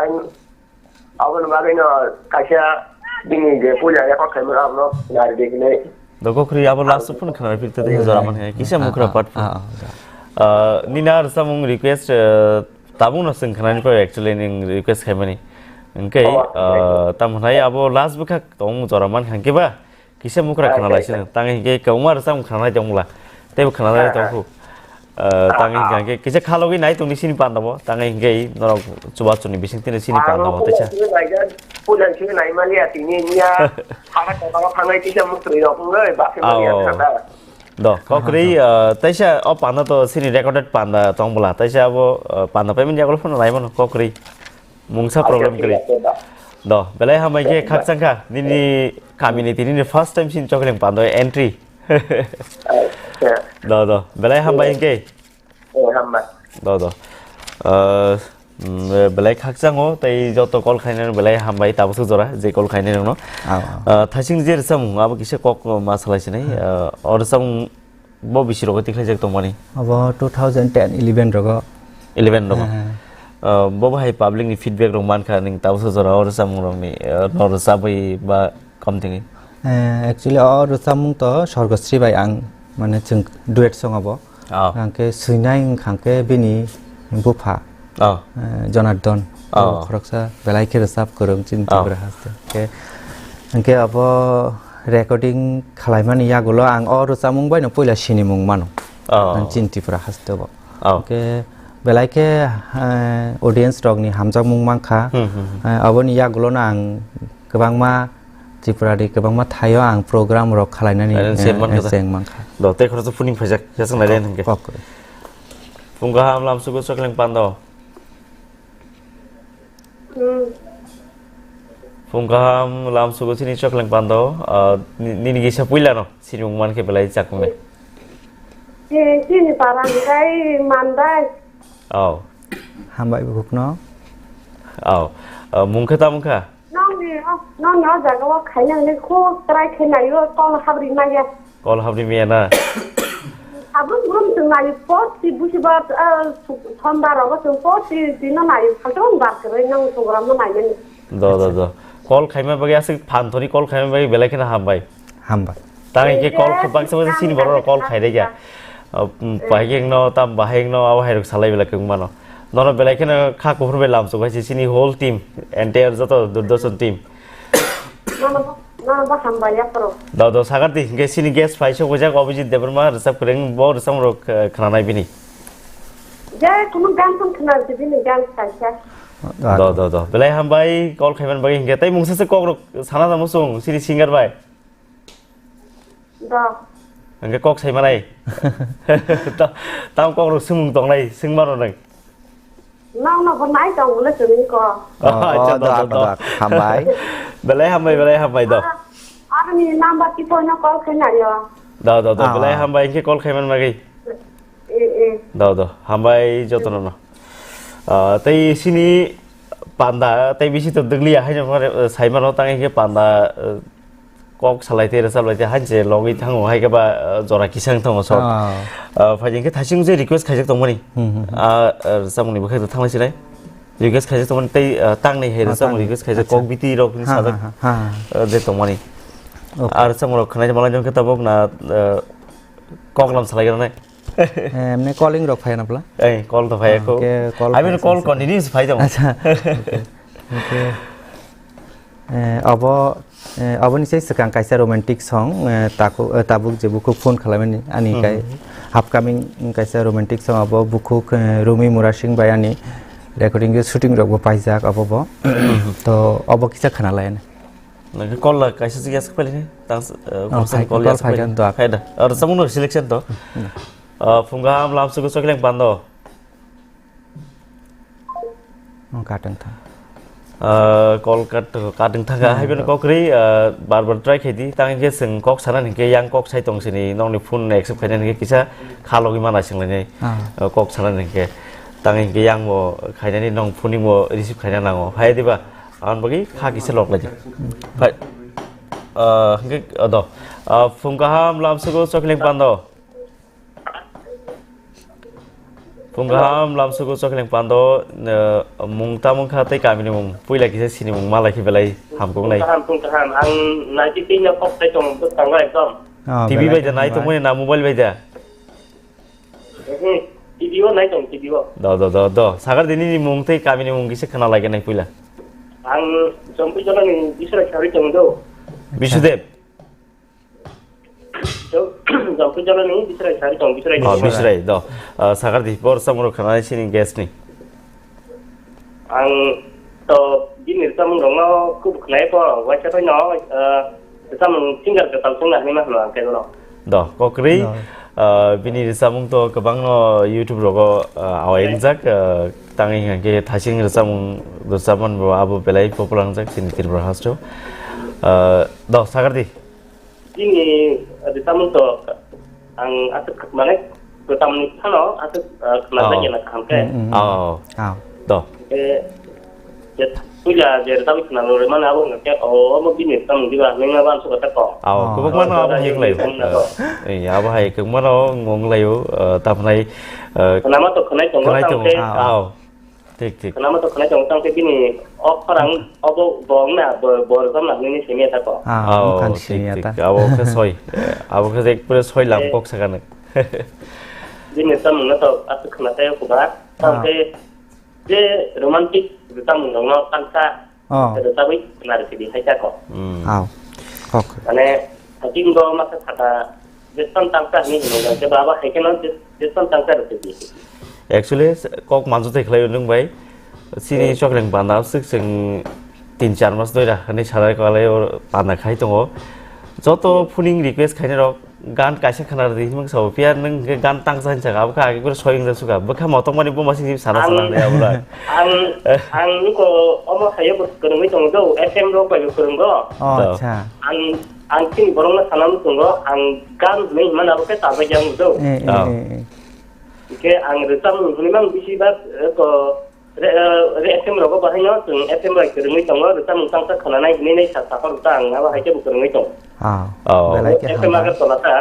Aboni bagwino kaisa bini je puila record khaimano abono nari de hinwi. Dogo khri abo last phone khna phirte de jora man hai kisa mukra part. Ah, ah, ah. Ah, nini ar samung request, ah, tabukno swng khnani phaio actually ning request khaimani. Hwnkhe, ah, tamo hwnai abo last bwkha tong jora man hwnkhe ba. Kisa mukra khna lai sino. Tang hingke kauma rwchapmung khna nai tongmula. Teibo khna nai tongkhu. Eh, tang hingke kisa khalogwi nai tongni sini pandabo. Tang hingke norok chubachu ni bising tini sini pandabo teisa. Pujan sini nai mali ati ni niya. Hara kota ko phangai tisa mukri rok ngai bakhe mali ati kata. Do, kokri, eh, teisa o panda to sini recorded panda tongbula. Teisa abo, eh, panda payment yagol phone nai mano kokri. Mungsa problem kwrwi. Do, belai hambai khe khakchang kha. Nini community nini first time sin chokreng pando entry. Do, do. Belai hambai hingke. Do, do. Uh, mm, belai khakchango tei joto call khainai belai hambai tabuk jora je call khainai rokno. Uh, thaising je rwchapmung abo kisa kok ma salai sinai. Uh, o rwchapmung Bo bisi rogo tikhlaijak tongmani? Abo two thousand ten eleven rogo. Eleven rogo. Eh. Ah, bo bahai public ni feedback rok mankha ning tabuksa jora o rwchapmung rokni, eh, no rwchapwi ba kom tini? Eh, actually o rwchapmung to Sorgosri bai ang mane chwng duet song abo. Oh. Hwnkhe swinai wngkha hwnkhe bini bupha. Oh. Eh, Jonardon. Oh. Bo khoroksa belai khe rwchap kwrwng chini Tripura haste. Hwnkhe, hwnkhe abo recording khwlaimani yagulo ang o rwchapmung baino puila sinimung mano. Oh. Ang chini Tripura haste bo. Oh. Hwnkhe belai khe, eh, audience rokni hamjakmung mankha. Hmm, hmm, hmm. Eh, aboni yagulono ang kwbangma Tripura ni kwbangma thaio ang program rok khwlainani, eh, cheng mankha. Do, tei khoroksa phuning phaijak, yasang nai hwnkhe. Kok. Phung kaham lamsugo chokleng pando. Hmm. Phung kaham lamsugo chini chokleng pando, ah, ni-, nini kisa puila no, sinimung mankhe belai chakmung nai. Eh, chini para ni kai mandai. Oh. Hambai bukhuk no. Oh. Ah, mungkha ta mungkha? Nongni o, nongni o jaga o khaina hwnwi kho try khe naio, kol habri maya. Kol habri maya na? Abrum brum chwng naio, post si busi ba, ah, su-, sombar rogo chwng post si dino naio, salto bar kwrwi nang program no naimani. Do, do, do. Call khaima bagwi aswk phan thoni call khaima bagwi belai kheno hambai. Hambai. Tang hingke call kha-, baksa baksa chini borok rok call khai rega. Bahai khe no tam bahai no abo hai rok salai belai kung mano. Nono belai kheno kha kuphur bai lamsok hai se chini whole team, entire joto Doordarshan team. Nono bo, nono bo hambai ya pro. Do do sagar di hingke chini guest phai sok bujak Abhijit Debbarma rwchap kwrwng bo rwchap rok, eh, khna nai bini. Je kunu gan tong khna bini gan khaisa. Do do do belai hambai call khaiman bagwi hingke tai mungsa se kok rok sana jamo song chini singer bai. Do. Hingke kok sai manai. Ta-, tam kok rok swngmung tongnai, swng mano nang. Nang no bo nai tong le chwng ko. Oh, acha, oh, do, do, do, do. Do, hambai. Belai hambai, belai hambai do. Ah, ani number ti phone no call khai na yo. Do, do, do, ah, belai hambai, hingke call khai man bagwi. Eh, eh. Do, do, hambai jotono no. Ah, tei sini panda, tei bisi to dwgliya hai no, eh, sai mano tang hingke panda, eh, kok salai tei rwchap lai tei hai se logwi thango hai khe ba, eh, jora kisa wng thango short. Ah. Ah, phai hingke thaising je request khaijak tongmani. Hmm, hmm, hmm. Ah, eh, rwchapmung ni bwkhak thanglai sinai. Request khaijak tongmani tei, ah, tang ni hai ah, rwchapmung tang ni. Request khaijak acha. Kok biti rok ni ha, sajak, ha, ha, ha. Eh, je tongmani. Okay. Ar rwchapmung rok khwnai malai jong khe tabuk na, eh, kok lam salai gana nai. Eh, emne calling rok phai na pla? Eh, call to phai ah, ko. Okay, call I mean, phai call sa. Continuous phai tong. Acha. Okay. Okay. Eh, abo, eh, aboni se swkang kaisa romantic song, eh, taku, eh, tabuk je bukhuk phone khwlaimani ani hmm, kai hmm, upcoming kaisa romantic song abo bukhuk, eh, Rumi Murasing bai ani recording je shooting rok bo paijak abo bo. Hmm. To abo kisa khwna lai ani. Nang call la kaisa se gas khwlaini. Tang, eh, oh, call phai, call call gas phai khwlaini. Kan to. Khai da. Ar samung no selection to. Hmm. Eh, phung kaham lamsugo chokileng pando. Oh, katwng thang. Ah, call kat, katwng thang ka, hmm, hai beno kok ri, ah, bar bar try khai di. Tang hingke chwng kok sana hingke yang kok sai tong sini, nokni phone accept khaina hingke kisa kha logwi mana singlainai. Ah. Ah, kok sana hingke. Tang hingke yang bo khainani nong phone bo receive khaina nango. Hai diba? Ang bagwi kha kisa lok lai. Phai, ah, hingke, ah, do. Ah, phung kaham lamsugo chokling pando. Phung kaham lamsugo chokling pando, eh, mung tamung kha tei kamini mung. Puila kisa sini mung malai khe belai hamkuk nai. Phung kaham, phung kaham. Ang naitwi twi no kok sai tong bwskango ekdom. Ah, T V belai bai da nai hambai. Tongmani na mobile bai da? Mhm. T V o nai tong, T V o. Do, do, do, do. Sagar dini ni mung tei kamini mung kisa khna lai nai puila. Ang Jompui Jolani Biswrai Sari tong do. Bisudeb. Jom-, Jompui Jolani Biswrai Sari tong, Biswrai. Oh, tong. Biswrai, do. Ah, sagar di, bor samung rok khna sini guest ni. Ang to bini rwchapmung rokno kub khnai po, waisa phai no, ah, rwchapmung singer kwtal songna hinwi ma hwno ang khe bono. Do, kok ri, do. Ah, bini rwchapmung to kwbangno YouTube rogo, ah, awai wngjak, ah, tangwi hwnkhe thasing rwchapmung rwchapman bo abo belai popular wngjak chini Tripura hasteo. Ah, do, sagar di. Chini, eh, rwchapmung to ang aswk, mane, rwchapmung phano aswk, eh, khna, oh, jagya na kaham khe. Mm, mm, mm. Oh. Oh. To. Khe, je, puila je rwchapmung khna rwui mano abo hwnkhe, oh, omo bini rwchapmung diba, nungma ban suka ta kok. Oh, oh, kwbangma no abo hai khlai. Kwbangma no. Eh, abo hai kwbangma no wng lai o, eh, tamhnai, eh, khna ma to khwnai tongo, khwnai tongo. Tamo khe, ah, oh. Thik, thik. Khwnama to khwnai tongo, tamo khe bini o khorang obo bo wngna, bo, bo rwchapna hinwi simi ya tako. Ah, oh, wngkha ni simi ya ta. Thik, thik. Abo khe soi. Eh, abo khe ekbare soi lam kok sakha nang. Bini rwchapmung no to aswk khna tai o kuba. Tamo khe je romantic rwchapmung rok no kansa. Oh. Rwchapwi khna rw sidi hai tako. Hmm. Aw. Kok. Mane, hating go masa saka, jespan tangsa hinwi hino, je baba hai kheno jes-, jespan tangsa rw sidi. Actually, kok manju thai khlai nung bai. Chini, hmm, chokreng panda swk chwng tin char mas doi ra, hinwi sarai kwlai o panda khai tongo. Joto phuning request khainai rok, gan kaisa khna rwdi hinwi sao, phiya nwng hwnkhe gan tangsa hinwi saka, abo khe age khe soi wngjak suka, bwkha motokmani buma simi sana sana ang, hinwi abo lai. Ang, ang nuko omo hayo bo kwrwngwi tongo do, F M rok bai bo kwrwngo. Oh, do. Acha. Ang, ang chini borokno sana nukhungo, ang gan hinwi himano abo khe tabaiya wngdo. Eh, eh, oh, eh, eh. Hwnkhe ang rwchapmung hinwi mang bisi ba, eh, ko, Re, eh, re F M rogo bahaino chwng F M bai kwrwngwi tongo, rwchapmung tangsa khwnanai hinwi nai sa, sakhor rwchap ang abo hai khe bo kwrwngwi tongo. Ah, oh, belai khe F M hambai. Agartala ta.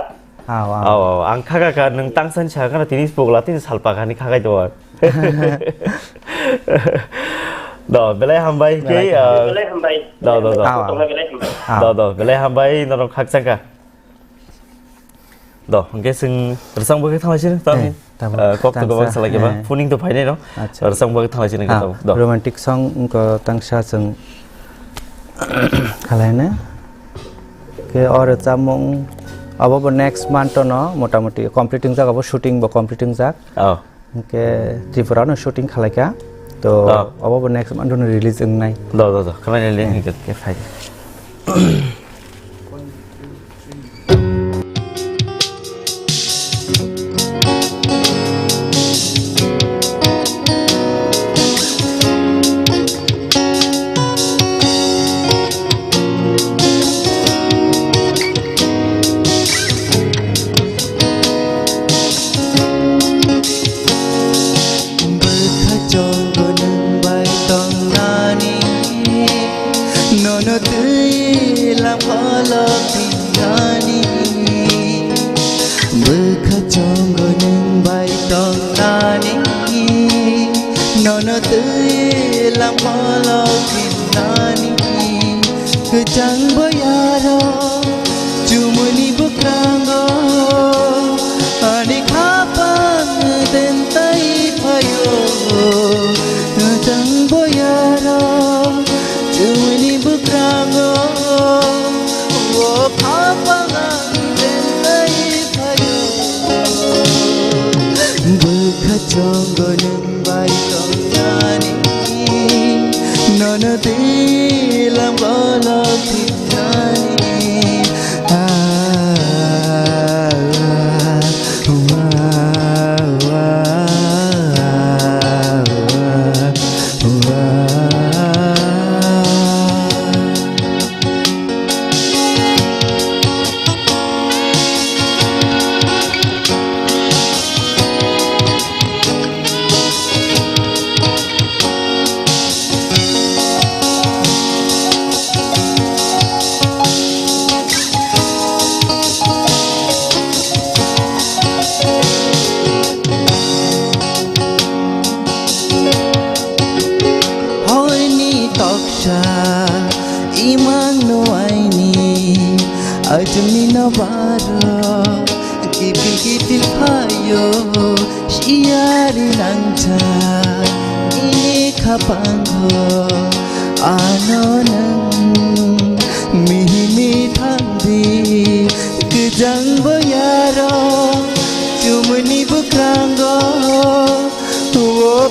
Ah, ah. Oh, oh, ang kha kha kha, nwng tangsa ni sakha tini pogla tini salpakha ni khakai do. Do, belai hambai khe, Belai ah, hambai. Belai hambai. Do, do, do. Awa. Belai hambai. Ah. Do, do, belai hambai, norok khakchangkha. Do, hwnkhe chwng rwchapmung bagwi thanglaisino, tamni? Eh, tamo Ah, kok to tangsa, gobak salai khe ba, eh. Phuning to phainai no. Acha. Rwchapmung bagwi thanglaisino hwnkhe Ah, tamo. Do. Romantic song wngkha tangsa chwng khalaina. Khe o rwchapmung abo bo next month no motamoti complete wngjak, abo shooting bo complete wngjak. Oh. Hwnkhe Tripura no shooting khalaikha. To Ah. abo bo next month no release wngnai. Do, do, do. Khwlainai le Eh, hwnkhe. Khe phai. Bwkha chongo nwng bai tongnani, nono twi lam kholo thinani. Bwkha chongo nwng bai tongnani, nono twi lam kholo thinani. Kwchang boyaro chumuni bwkrango ani khapang tentai phaio. Kwchang boyaro chumuni bwkrango o khapang ang tentai phaio. Bwkha chongo nwng bai tongnani, nono twi lam kholo thinani. Ah, ah, ah, ah, ah, ah, ah. Hoini toksa imang no aini, ajuni no baro kipi kipi phayo, siyari nangcha ini khapango ano nang mihi mi thangdi. Kwchang boyaro chumuni bwkrango o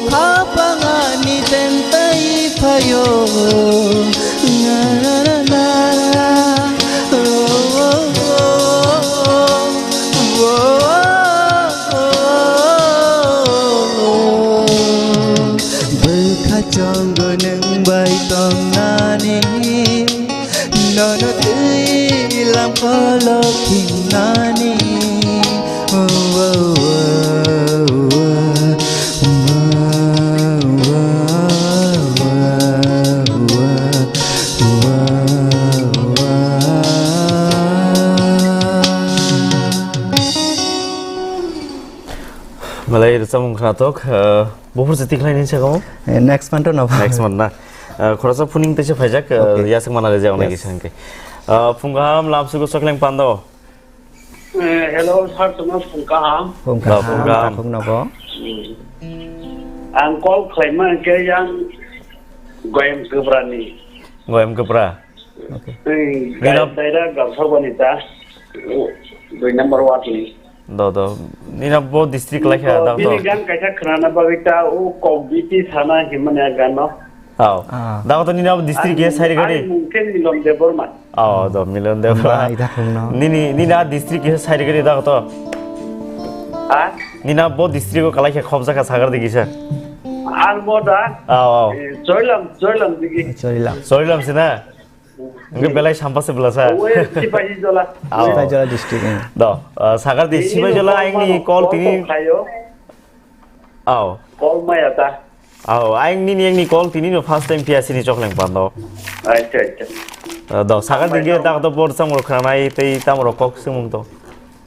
khapang ani tentai phaio. Na, na, na, na. Oh, oh, oh, oh, oh, oh. Bwkha chongo nwng bai tongnani. Nono twi lam kholo thinani. Malai rwchapmung khwnathok, eh, buphur se tikhlai ni sakao? Eh, next month no. Next month na. Eh, khoroksa phuning teisa phaijak, eh, Okay. yaswk mana rejak onai Yes. kisa hwnkhe. Eh, phung kaham lamsugo sokleng pando. Eh, hello, sir, tuma phung kaham. Phung Ba, kaham, phung kaham. Takhuk nobo. Hmm. Ang call khlaima hwnkhe yang Goyam Kwprani. Goyam Kwpra. Okay. Tei Nina- Daira Gamsabani ta, dui number ward ni. Do, do. Nina bo district lai kha, Ko da to. Bini gan kaisa khwnana bagwi ta, o kok biti sana himani a gan no. Aw. Ah. Da to nina bo district Ani, ke side gari. Ani mung khe Milon Debbarma. Aw, do Milon Debbarma. Ba, ida khung no. Nini, nina district ke side gari da to. Ha? Nina bo district ko kalai khe khobjak kha sagar digi sa. Ang bo da. Aw, aw. Eh, Choilam, Choilam digi. Choilam. Choilam sina. Hwnkhe belai sampase bwlasa. Owe Sipahijola. Aw. Sipahijola district, eh. Do, uh, sagar di Ini Sipahijola no aini call call tini. Khayo. Aw. Call maya ta. Aw, aini ni aini call tini no first time phiya sini chokleng pando. Acha, acha. Uh, do, sagar di ge Hambai dak do bor samro khranai tei tamro kok sumung to.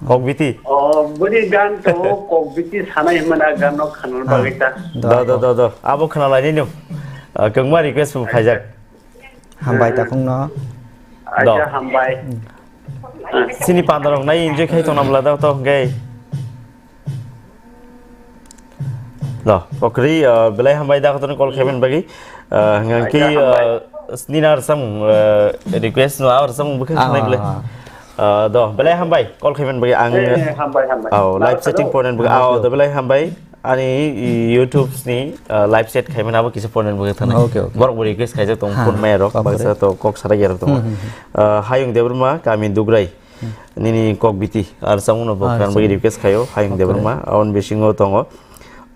Kok biti? Oh, bini gan to kok biti sanai himana gan no khanan bagwi ta. Do, do, do, do. Abo khana lai nino. Ah, kwbangma request bo phaijak. Hambai takhungno. Do. Acha, hambai. Chini pandarok nai enjoy khai tongna bwla do to hwnkhe. Do, kokri, ah, belai hambai da kotorni call khaiman bagwi. Ah, hwnkhe, Acha, hambai. Ah, nini ar samung, ah, request no ar samung bwkha Ah. khnai bwle. Ah, do, belai hambai call khaiman bagwi ang. Eh, hambai, hambai. Oh, live Hello. chatting point bagwi. Ah, Hello. do, belai hambai. Ani YouTube ni, ah, live chat khaimani abo kisa point bagwi thani. Okay, okay. Borok bo request khaijak tong Ha, phone mai rok, okay. baksa to kok sarai gerok tong. Hmm, hmm, hmm. Ah, Hayung Debbarma, kami Dugrai. Hmm. Nini kok biti, ar samung no bo Ah, khan samung. bagwi request khaio, Hayung Okay. Debbarma, aboni bisingo tongo.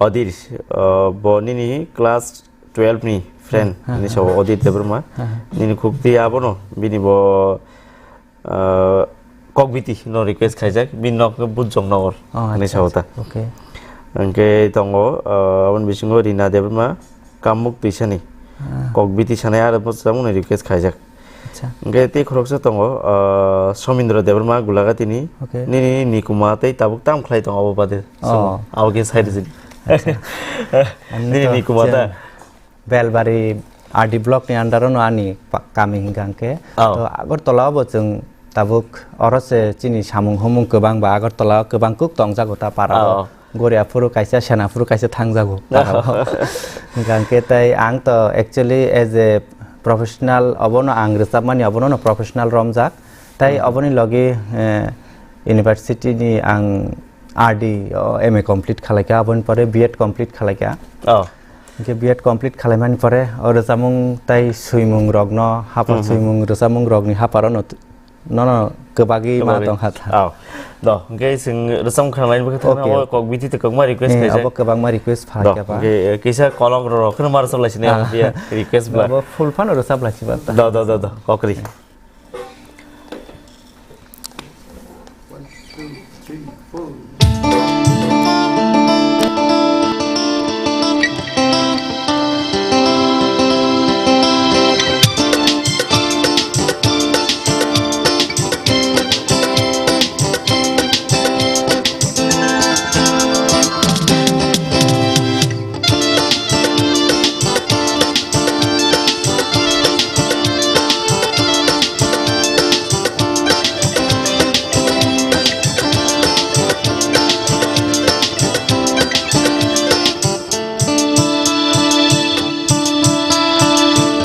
Odir, ah, bo nini class twelve ni friend, Hmm, hmm, ni hmm. sabo Odir Debbarma. Hmm, hmm. Nini khukti abono, bini bo ah, Kokbiti no request khaijak, bini nok khe Bujong Nogor Oh, hinwi acha, sao ta. acha. Okay. Hwnkhe tongo, ah, aboni bisingo Rina Debbarma, Kamuk Twisani. Ah. Kokbiti sanai aro bo chamung no request khaijak. Acha. Hwnkhe tei khoroksa tongo, ah, Somindra Debbarma Gulagatini, Okay. nini nikuma tei tabuk tam khlai tongo abo bade. Oh. Abo khe sai rwsidi. Acha. Nini Ani to nikuma ta. chen- Belbari R D block ni under no ani pa-, kami hingka hingke. Oh. To Agartala bo chwng tabuk oro se chini samung humung kwbang ba Agartala kwbang kuk tongjago ta para o. Oh. Goria phuru kaisa, Sena phuru kaisa thangjago para o. Oh. Hingka hingke tai ang to actually as a professional obono ang rwchapmani obono no professional romjak. Tai Hmm. oboni logi, eh, university ni ang R D o M A complete khalaikha, aboni pore B Ed complete khalaikha. Oh. Hingke B Ed complete khalaimani pore o rwchapmung tai swimung rokno, hapar Hmm, hmm. swimung rwchapmung rokni haparo no, nono kwbagwi ma Kwbagwi. tongkha ta. Oh. Do, hingke chwng rwchapmung khalaimani bagwi thangna Okay. o kok biti to kwbangma request Eh, khaijak. abo kwbangma request Do, phalai kha ba. hingke, eh, kisa kolok rok kheno mar soblai sini Ah. ang biya request bla. Abo full phano rwchap lai si ba ta. Do, do, do, do, kokri.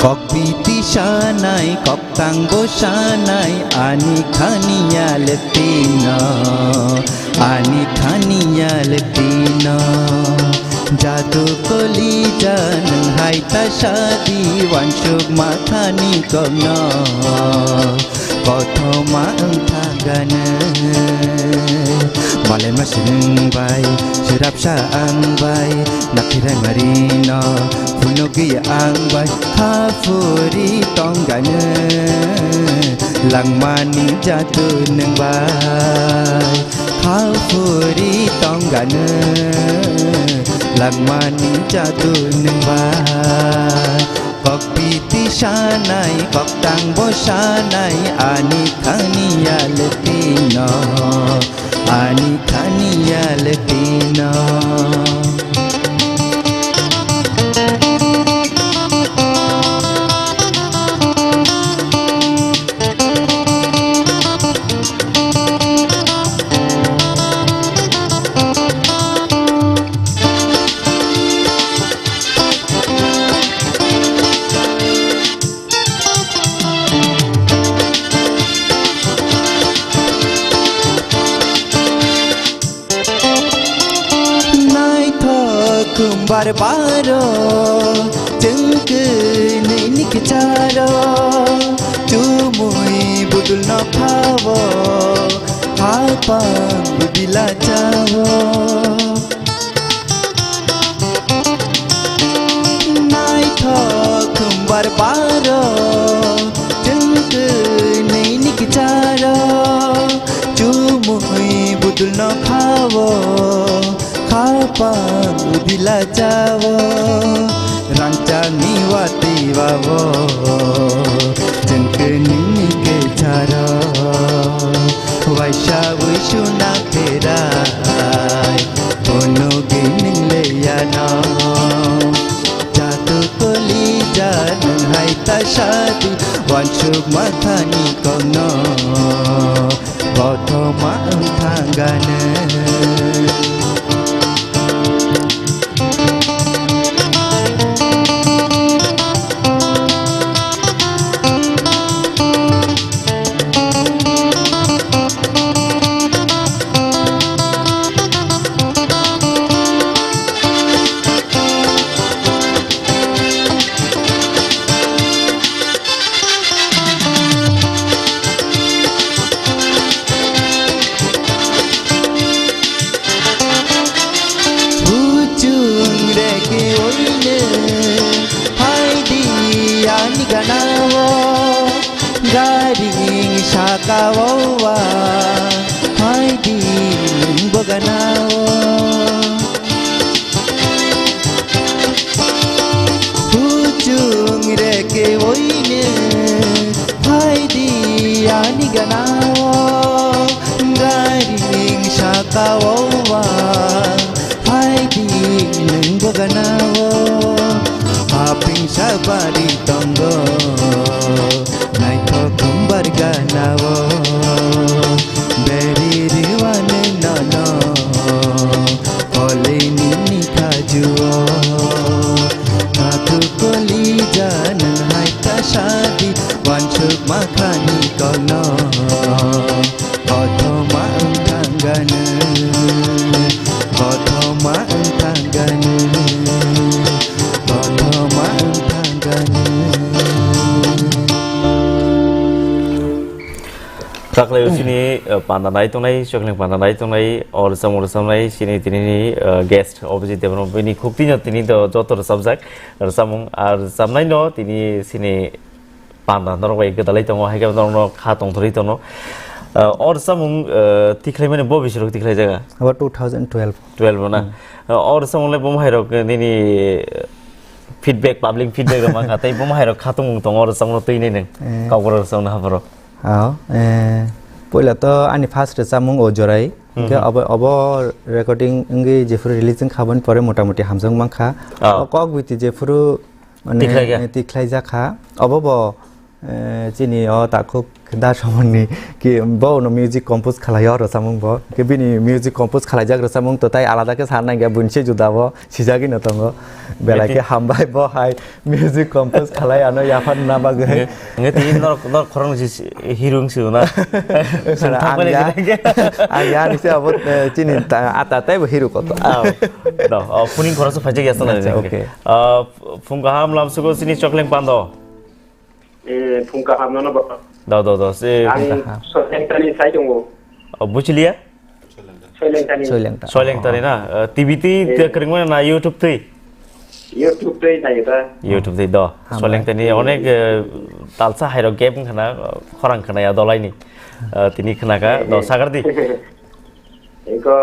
Kokbiti sanai, koktang bo sanai, ani khaniya le tino. Ani khaniya le tino, jadu kolija nwng hai ta sadi wansuk mathani kokno. Kothoma wng thagano, malai masi nwng bai, sirapsa ang bai, nakhirai marino, phunugwi ang bai, ha phuri tonggano, langmani jadu nwng bai. Khal phuri tonggano, langmani jadu nwng ba. Kokbiti sanai, koktang bo sanai, ani thani yaltino, ani thani yaltino. Naithok khumbar baro, chwng kwnwi ni kwcharo, chumui budul no phao, hapang budila chao. Naithok khumbar baro, chwng kwnwi ni kwcharo, chumui budul no phao, khapang udila chao, rangchakni watwi bao, chwng kwnwi ni kwcharo, waisa wi suna pherai, phunugwi nwng leyano. Jadu koli Suk mathani kokno kothoma wng thangano. Huchung reke oine haidi ani ganao, garing sakao wa haidi nungbo ganao. Huchung reke oine haidi ani ganao, garing sakao wa haidi nungbo ganao. Haping sabari tongo naithok kumbar ganao, beri riwani nono koli nini khajuo. Aku koli janan hai ta shadi, wansuk makhani kono. Kothoma wng thangano, kothoma wng thangano, kothoma wng thangano. Taklai sini, eh, panda nai tongnai, chokling panda nai tongnai, or sam or sam nai, sini tini ni, eh, guest Abhijit Debbarma bini khuk tini tini do joto rwchapjak, rwchapmung, ar rwchapnai no tini sini panda norok bai gwdalai tongo, hai khe norokno kha tongthorwi tongo. Ah, o rwchapmung, ah, tikhlaimani bo bisirok tikhlai jaga? Abo two thousand twelve. Twelve na? Hmm. Ah, o rwchapmung le bo hai rok nini feedback, public feedback rok mankha, tei bo hai rok kha tongmung tongo o rwchapmung twi nai nang. Eh. Kokborok rwchapmung hapharo. Ah, eh, poila to ani first rwchapmung o jorai. Hmm. Hingke obo, obo recording wngwi jephuru release wngkha, aboni pore motamoti hamjak mankha. Ah. O kok biti jephuru Mane, tikhlai ya? Eh, tikhlai jakha. Obo bo, eh, chini o takhuk da somoni ki bo no music compose khlai o rwchapmung bo. Ke bini music compose khlai jak rwchapmung to tai alada khe sa nang ya, buini se juda bo sijagwi no tongo. Belai khe hambai bo hai music compose khlai ano yaphar na bagwi. Nge, nge tini nor, nor khorang si, si, hirung si na. Sung thang ang bele ya, gidang khe. Ang ya ni se abo, eh, chini ta, ata tai bo hiru koto. Ah, no, oh, phuning khorang so phajak ya sana. Acha, okay. Ah, Phung kaham lamsugo sini chokling pando. Eh, phung kaham nono bo. Do, do, do, se. Ang soileng tani sai tongo. Oh, buchiliya? Soileng tani. Soileng ta. Soileng tani na. Eh, T V twi, eh, te kring mana na YouTube twi? YouTube twi nai ta. YouTube twi do. Hambai. Soileng tani onek, eh, talsa hairo gap khana, khorang khana ya dolai ni. Eh, tini khana ka, eh, do eh, sagar di. Eko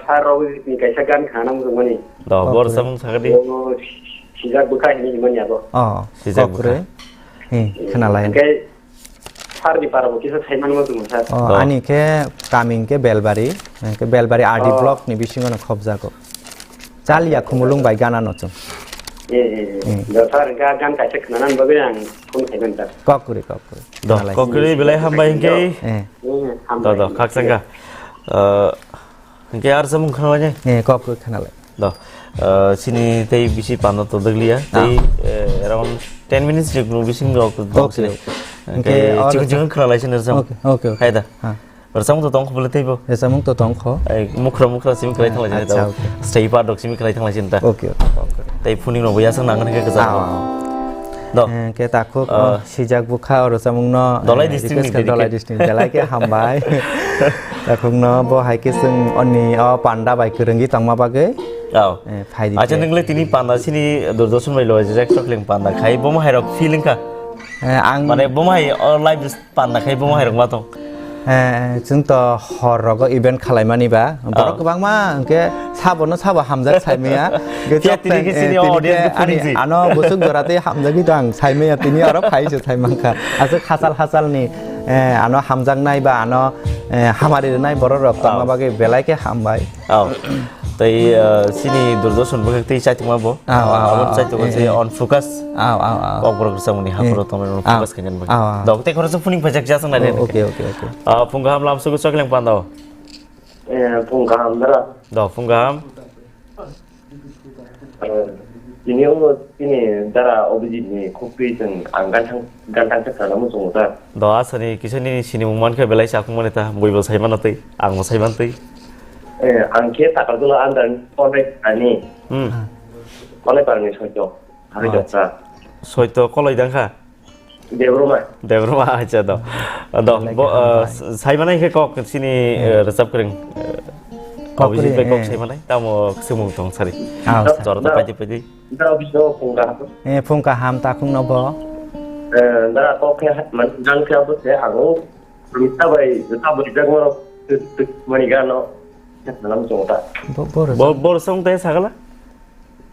sir Robijit ni kaisa gan khana muchungmani. Do, bor samung sakadi. Yo, sijak bwkha hini himani abo. Oh, sijak bwkha. Kokre. Hi, khnalai. Hingke sir ni para bo kisa thaiman muchungo sir. Oh, ani khe kaming khe Belbari, khe Belbari R D block ni bisingo no khobjago. Chaliya khumulung bai gana no chung. Eh, eh, eh. Hmm. Do sir, hingke gan kaisa khnanan bagwi ang phone khaiman sir. Kokre, kokre. Do, khnalai. Kokre belai hambai hingke. Eh. Hmm, hambai. Do, do, khakchangka. Eh, Hingke ar samung khanalai ne? Eh, kok, kok khanalai. Do. Eh, sini tei bisi pano to dagliya. Ah. Tei, eh, around ten minutes ni bising rok. Okay, dong sini. Okay. Hingke chikon chikon khanalai sini sam. Okay, okay, okay. Hai da. Ha. Samung to tongkho bole tei bo. Eh, samung to tongkho. Eh, mukra mukra simi khalai thanglai sini. Acha, okay. Stay pa dok simi khalai thanglai sini ta. Okay, okay, okay. Tei phuning rok bo yasang nangan ke kajak. Ah. Do. Eh, ke takhuk, oh, sijak bwkha oro samung no, dolai eh, district ni request khe dedicate. Dolai district ni belai khe hambai. Takhuk no bo hai khe chwng oni o panda bai kwrwngwi tongma bagwi, oh, eh, phai di. Acha khe. Nwngle tini panda sini Doordarshan bai loi jek chokling panda khai bo hai rok feeling kha. Eh, ang mane bo hai o live panda khai bo hai rok ma tong. Eh, chwng to hor rogo event khalaimani ba, borok, ah, kwbangma hwnkhe sabono sabo hamjak saimaya. Hwnkhe phiya chok tini tang, khe eh, sini tini audience khe khe ani phunukjwi. Ano bwswk jora tei hamjagwi tong ang saimaya, tini oro phai se saimankha. Aswk hachal hachal ni, eh, ano hamjaknai ba ano, eh, hamari rwnai borok rok, ah, tongma bagwi belai khe hambai. Oh. Tei, ah, chini Doordarshan bwkhak tei chaitokma bo. Ah, ah, ah, Abo ah, chaitokma eh, je eh. On focus. Ah, ah, ah. Kokborok rwchapmani Eh. Haphuro tongmani on Ah. Focus khainani bagwi. Ah, ah. Dok tei khoroksa phuning phaijak jasong nai Oh, nai okay, okay, okay. Ah, phung kaham lamsugo choklang pando. Eh, phung kaham dara. Dok, phung kaham. Eh, tini o, tini dara Abhijit ni khuk twi chwng ang gantang, gantang khe sana muchungo ta. Do asani kisa nini sinimung mankhe belai chakung mani ta, buibo sai mano twi, ang bo sai man twi. Eh, ang khe Takarjala under ni Kolai ani. Hmm. Kolai parni soito. Hari Oh, joksa. Soito Kolai dangkha? Debroma. Debroma, acha do. Do, Belai bo, kaham eh, bai. Sai manai khe kok sini, eh, rwchap kwrwng, eh, Kok Abhijit kwrwng, bai kok eh. Sai manai, tamo swngmung tong sari. Ah, Jor, sa- jor ta paidi paidi. Da office no phung kaham. Eh, phung kaham takhung no bo. Eh, da kok khe hat man, jang khe abo se ang o. Mita bai, ta bai jang mo. Mani gano. Nalam chong ta. Bo, bo rwchap. Bo, bo rwchap tei sagala?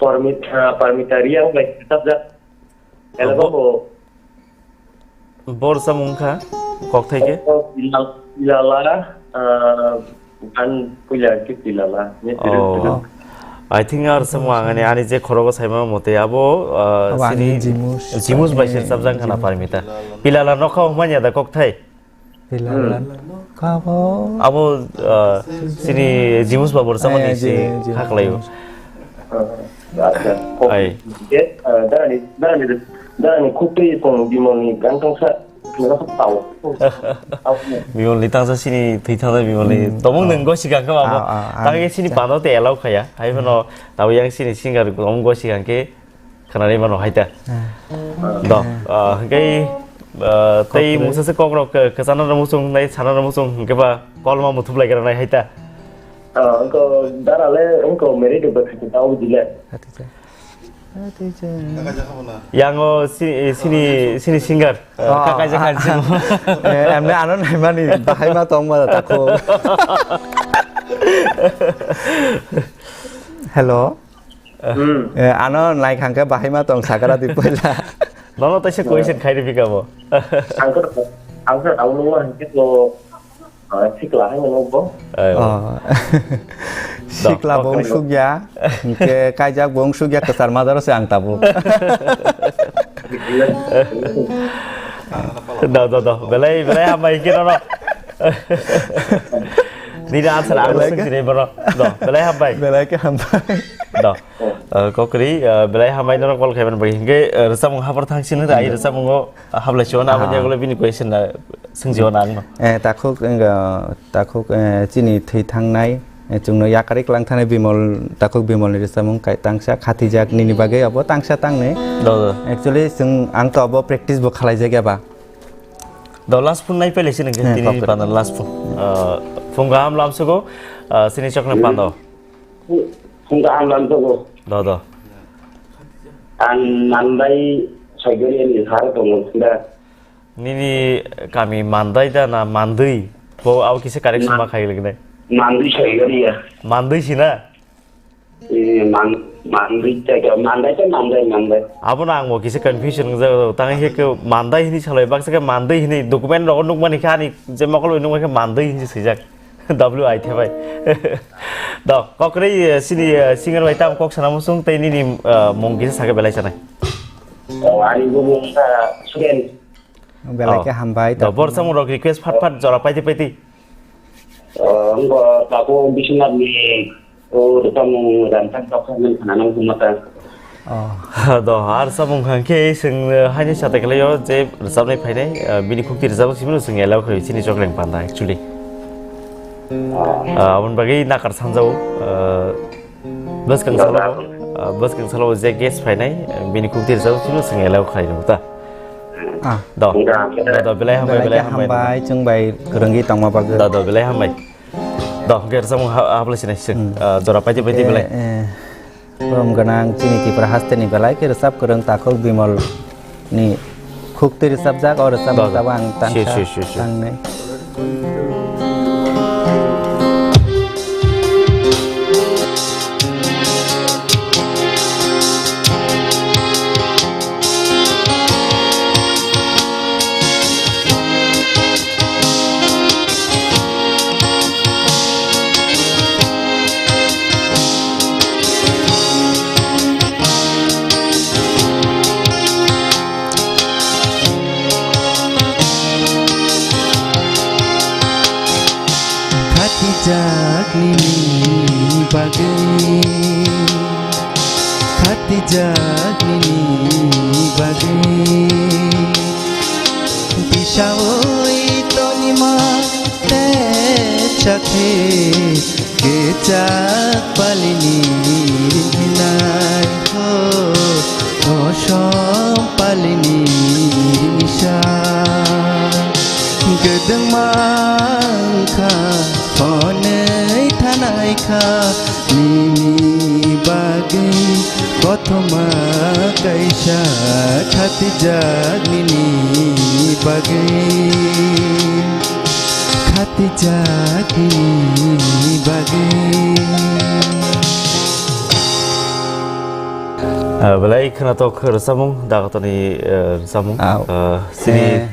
Parmit-, ah, Parmita Riang bai, tab jak. Hello, Bo-, bo. Bor samung kha, kok thai khe? Pilal-, pilala, ah, gan puila khe pilala. Ni Oh. Pilal. I think ar samung ang ani, ani je khorogo saima mote abo, ah, Abo ani sini Jimus. Jimus bai se Eh, sabjang khana Jimus. Parmita. Pilala nokha huma nya da kok thai? Pilala Hmm. nokha bo. Abo, ah, sini Jimus ba bor samani Eh, si Ji-, Jimus. Haklayo. Ah, acha. Ai. Eh, ah, darani, darani, darani khuk twi tong Bimalni gantong sa, nang sa tao. Tao. Bimalni tangsa sini thwi thangsa Bimalni. Hmm. Tomung Oh. Nang gosi kangkha abo. Ah, ah, ah. Tangke sini Cha- pano te allow khaya. Hai phano tabo yang sini singer tomung gosi kangke khanani mano hai ta. Ah. Do, ah, hingke, ah, tei Kokre. Mungsa se kokrok ke-, kesana rok muchung nai sana rok muchung hingke ba kolma muthup lai gra nai hai ta. Ah, angko dara le, angko married ba khati tau dile. Khati cha. Khati cha. Yango si-, sini, sini singer, eh, Oh. Kaka Jaka Jim. Eh, emne ano naimani bahai ma tong ma ta ko. Hello. Hmm. Eh, ano nai khangke bahai ma tong sakara di poila. Nono taisa question khai ri bika bo. Angko, angko, ang nungma hingke to, ah, sikla hai mano bo. Ayo. Oh. Do, Sikla bo kok wng sukya, hingke kaijak bo wng sukya, kwchar madaro se ang tabuk. Do, do, do. Belai, belai hambai hingke nono. Nini answer ang Belai ke? Sung sini bono. Do, belai hambai. Belai ke hambai. Do. Eh, kokri, eh, belai hambai norok call khaiban bai. Hingke, eh, rwchapmung habar thang sini da, ai rwchapmungo hablai sio na, aboni Ah. Yagulo bini question na sung sio na angno. Eh, takhuk, wngkha, takhuk, eh, chini thwi thangnai, eh, chwngno yakarwi klang thani Bimol, takhuk Bimolni rwchapmung kai tangsa khatijak nini bagwi abo tangsa tangnwi. Do, do. Actually, chwng, ang to abo practice bo khalai jak ya ba. Do last phone nai pele sini Eh, tini ni kokri. Panda last phone. Eh, phone gaham lamsugo, eh, sini chokna pando. Phung kaham lamsugo. Do, do. Ang Mandai Saigari ni sar tongo da. Nini kami Mandai da na Mandui? Bo abo kisa correction Ma-, ma khai lignai. Mandui Saigari ya. Mandui sina? Eh, Man-, Mandui ta ka, Mandai ta Mandai, Mandai. Abo na ang bo kisa confusion wngjak, tang he ke Mandai hini salai baksa ke Mandui hini document rogo nukmani kha ani je mokol nukmani khe Mandui hini swijak. W I the bai. Do, kokre, eh, sini, eh, singer bai tam kok sana musung tei nini, eh, mung kisa sake belai sanai. Oh, ani bo mung ta Suren. Belai Oh. Khe hambai, Do, takhuk. Bor samung rok request phat phat jora paiti paiti. Oh, ngo takhuk Biswanath ni, oh, rwchapmung Ramthang Toksa nang khana nang khumata. Oh. Do, ar samung hang khe sing, eh, haini sate khlaio je rwchapnai phainai, eh, bini khukti rwchapmung simi no sing allow khlai chini chokreng panda actually. Oh. Ah, aboni bagwi nakar sanjao, eh, bwskang Do, salo, do. Ah, bwskang salo je guest phainai, eh, bini khukti rwchapmung simi no sing allow khlai nang ta. Ah. Do. Do, do, belai hambai, Belai belai khe hambai. Hambai, chwng bai kwrwngwi tongma bagwi. Do, do, belai hambai. Do, hwnkhe rwchapmung ha-, hablai sinai sing. Hmm. Ah, jora paiti paiti Eh, belai. Eh, borom gwnang chini Tripura hasteni belai khe rwchap kwrwng takhuk Bimal ni khuk twi rwchapjak, o rwchapmung Do, do. Tabang tangsa Sure, sure, sure, sure. Tangnai. Nini bagwi khatijak nini bagwi bisaui tonima te chakhe kechak palini rinai ho kosom palini rimisa. Gwdwng mankha, hwnwi thanai kha, nini bagwi kothoma kaisa khatijak nini bagwi, khatijak nini bagwi. Ah, belai khwnathok rwchapmung, Dagatoni, eh, rwchapmung. Ah, ah, sini eh,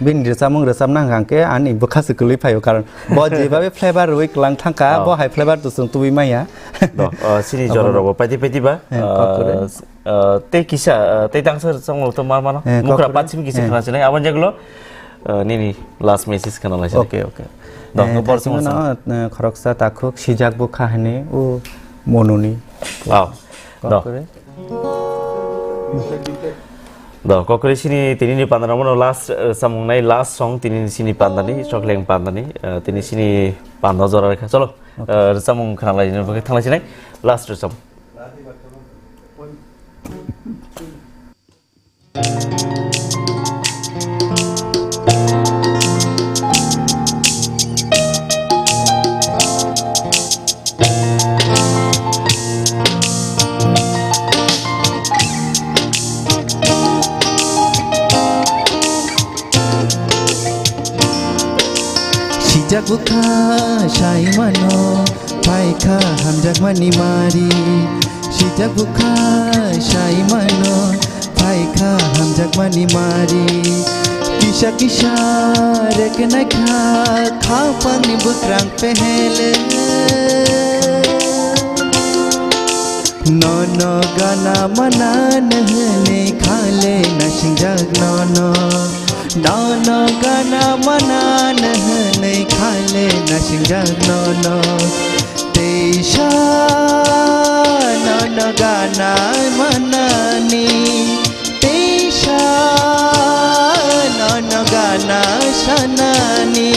Bini rwchapmung rwchapna hwnkha khe ani bwkha se kwlwi phaio, karon bo jebabe flavor rwui kwlang thangkha, oh, bo hai flavor to chwng tubui manya. Do, uh, sini abo jorarokbo paidi paidi ba, eh, uh, kok kwrwi. Uh, tei kisa, uh, tei tangsa rwchapmung to ma mano. Eh, mukra kok kwrwi. Pachimi kisa, eh, khna sinai, aboni jagolo, uh, nini last message khna lai sinai. Okay, okay. Do, eh, no, bor thaisingno song no, eh, khoroksa takhuk sijak bwkha hwnwi o mononi. Oh, kok do. Kwrwi. Do, kokri sini tini ni panda rok mano last, eh, samung nai last song tini ni sini panda ni, Chokleng panda ni, eh, tini sini panda jora rekha. Cholo, okay, eh, samung khna lai ni bagwi thang lai sinai last samung. Sijak bwkha sai mano, phaikha hamjakmani mari. Sijak bwkha sai mano, phaikha hamjakmani mari. Kisa kisa reknai kha, khapangni bwkrang pehele. Nono gana mana nehne khale nasingjak nono. Nono gana mana nehne khale nasingjak nono. Teisa nono gana manani, teisa nono gana sanani,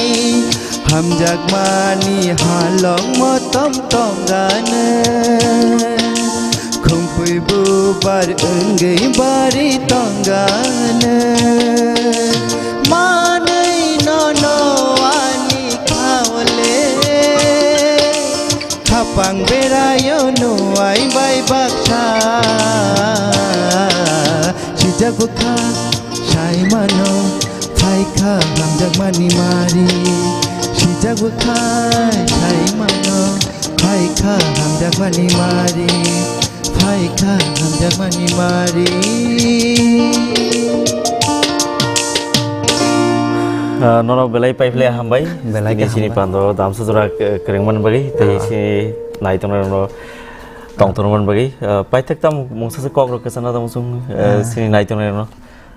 hamjakmani halong motom tonggane. Khumpui bubar wngwi bari tonggane. Manwi nono ani khaole. Khapang berayo nuai bai baksa. Sijak bwkha sai mano, phaikha hamjakmani mari. Sijak bwkha sai mano, phaikha hamjakmani mari. Phaikha hamjakmani mari. Ah, nono belai paiphle hambai. Belai khe sini hambai. Pando damsa jora, eh, kwrwngmani bagwi, tei, ah, sini naitongrokno tongthormani bagwi, ah, paithak tamo mungsa se kokrok kwchana tamo chwng, eh, ah, sini naitongrokno.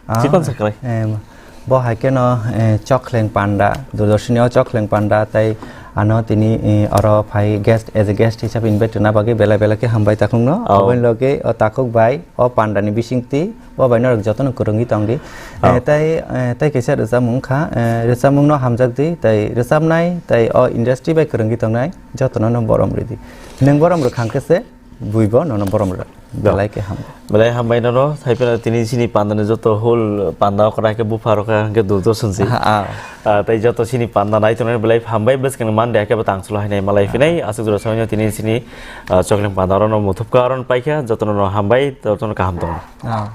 Ah, chikon saklai. Em, bo hai kheno, eh, Chokleng panda, Doordarshini o Chokleng panda, tei ano tini, eh, oro phai guest, as a guest hisabe invite rwna bagwi belai belai khe hambai takhukno. Oh. Aboni loge o takhuk bai, o panda ni bisingtwi, o bai norok jotono kwrwngwi tongdi. Oh. Eh, tei, eh, tei kaisa rwchapmung wngkha, eh, rwchapmung no hamjakdi, tei rwchapnai, tei o industry bai kwrwngwi tongnai jotono no borom rwdi. Nwng borom rwkha hwnkhe se, Buibo nono borom rw. Do. Belai khe ham. Belai hambai nono, thaipeno tini sini panda ni joto whole panda okra khe bupha rokha hwnkhe Doordarshan se. Ha, ah. Ah, tei joto sini panda nai tongnai belai hambai bwskang ni mande khe bo tang chwla hainai malai phinai. Ah. Aswk jora saino tini sini, ah, Chokleng panda oro no muthupkha oro no paikha, joto no hambai, joto no kaham tongo. Ah.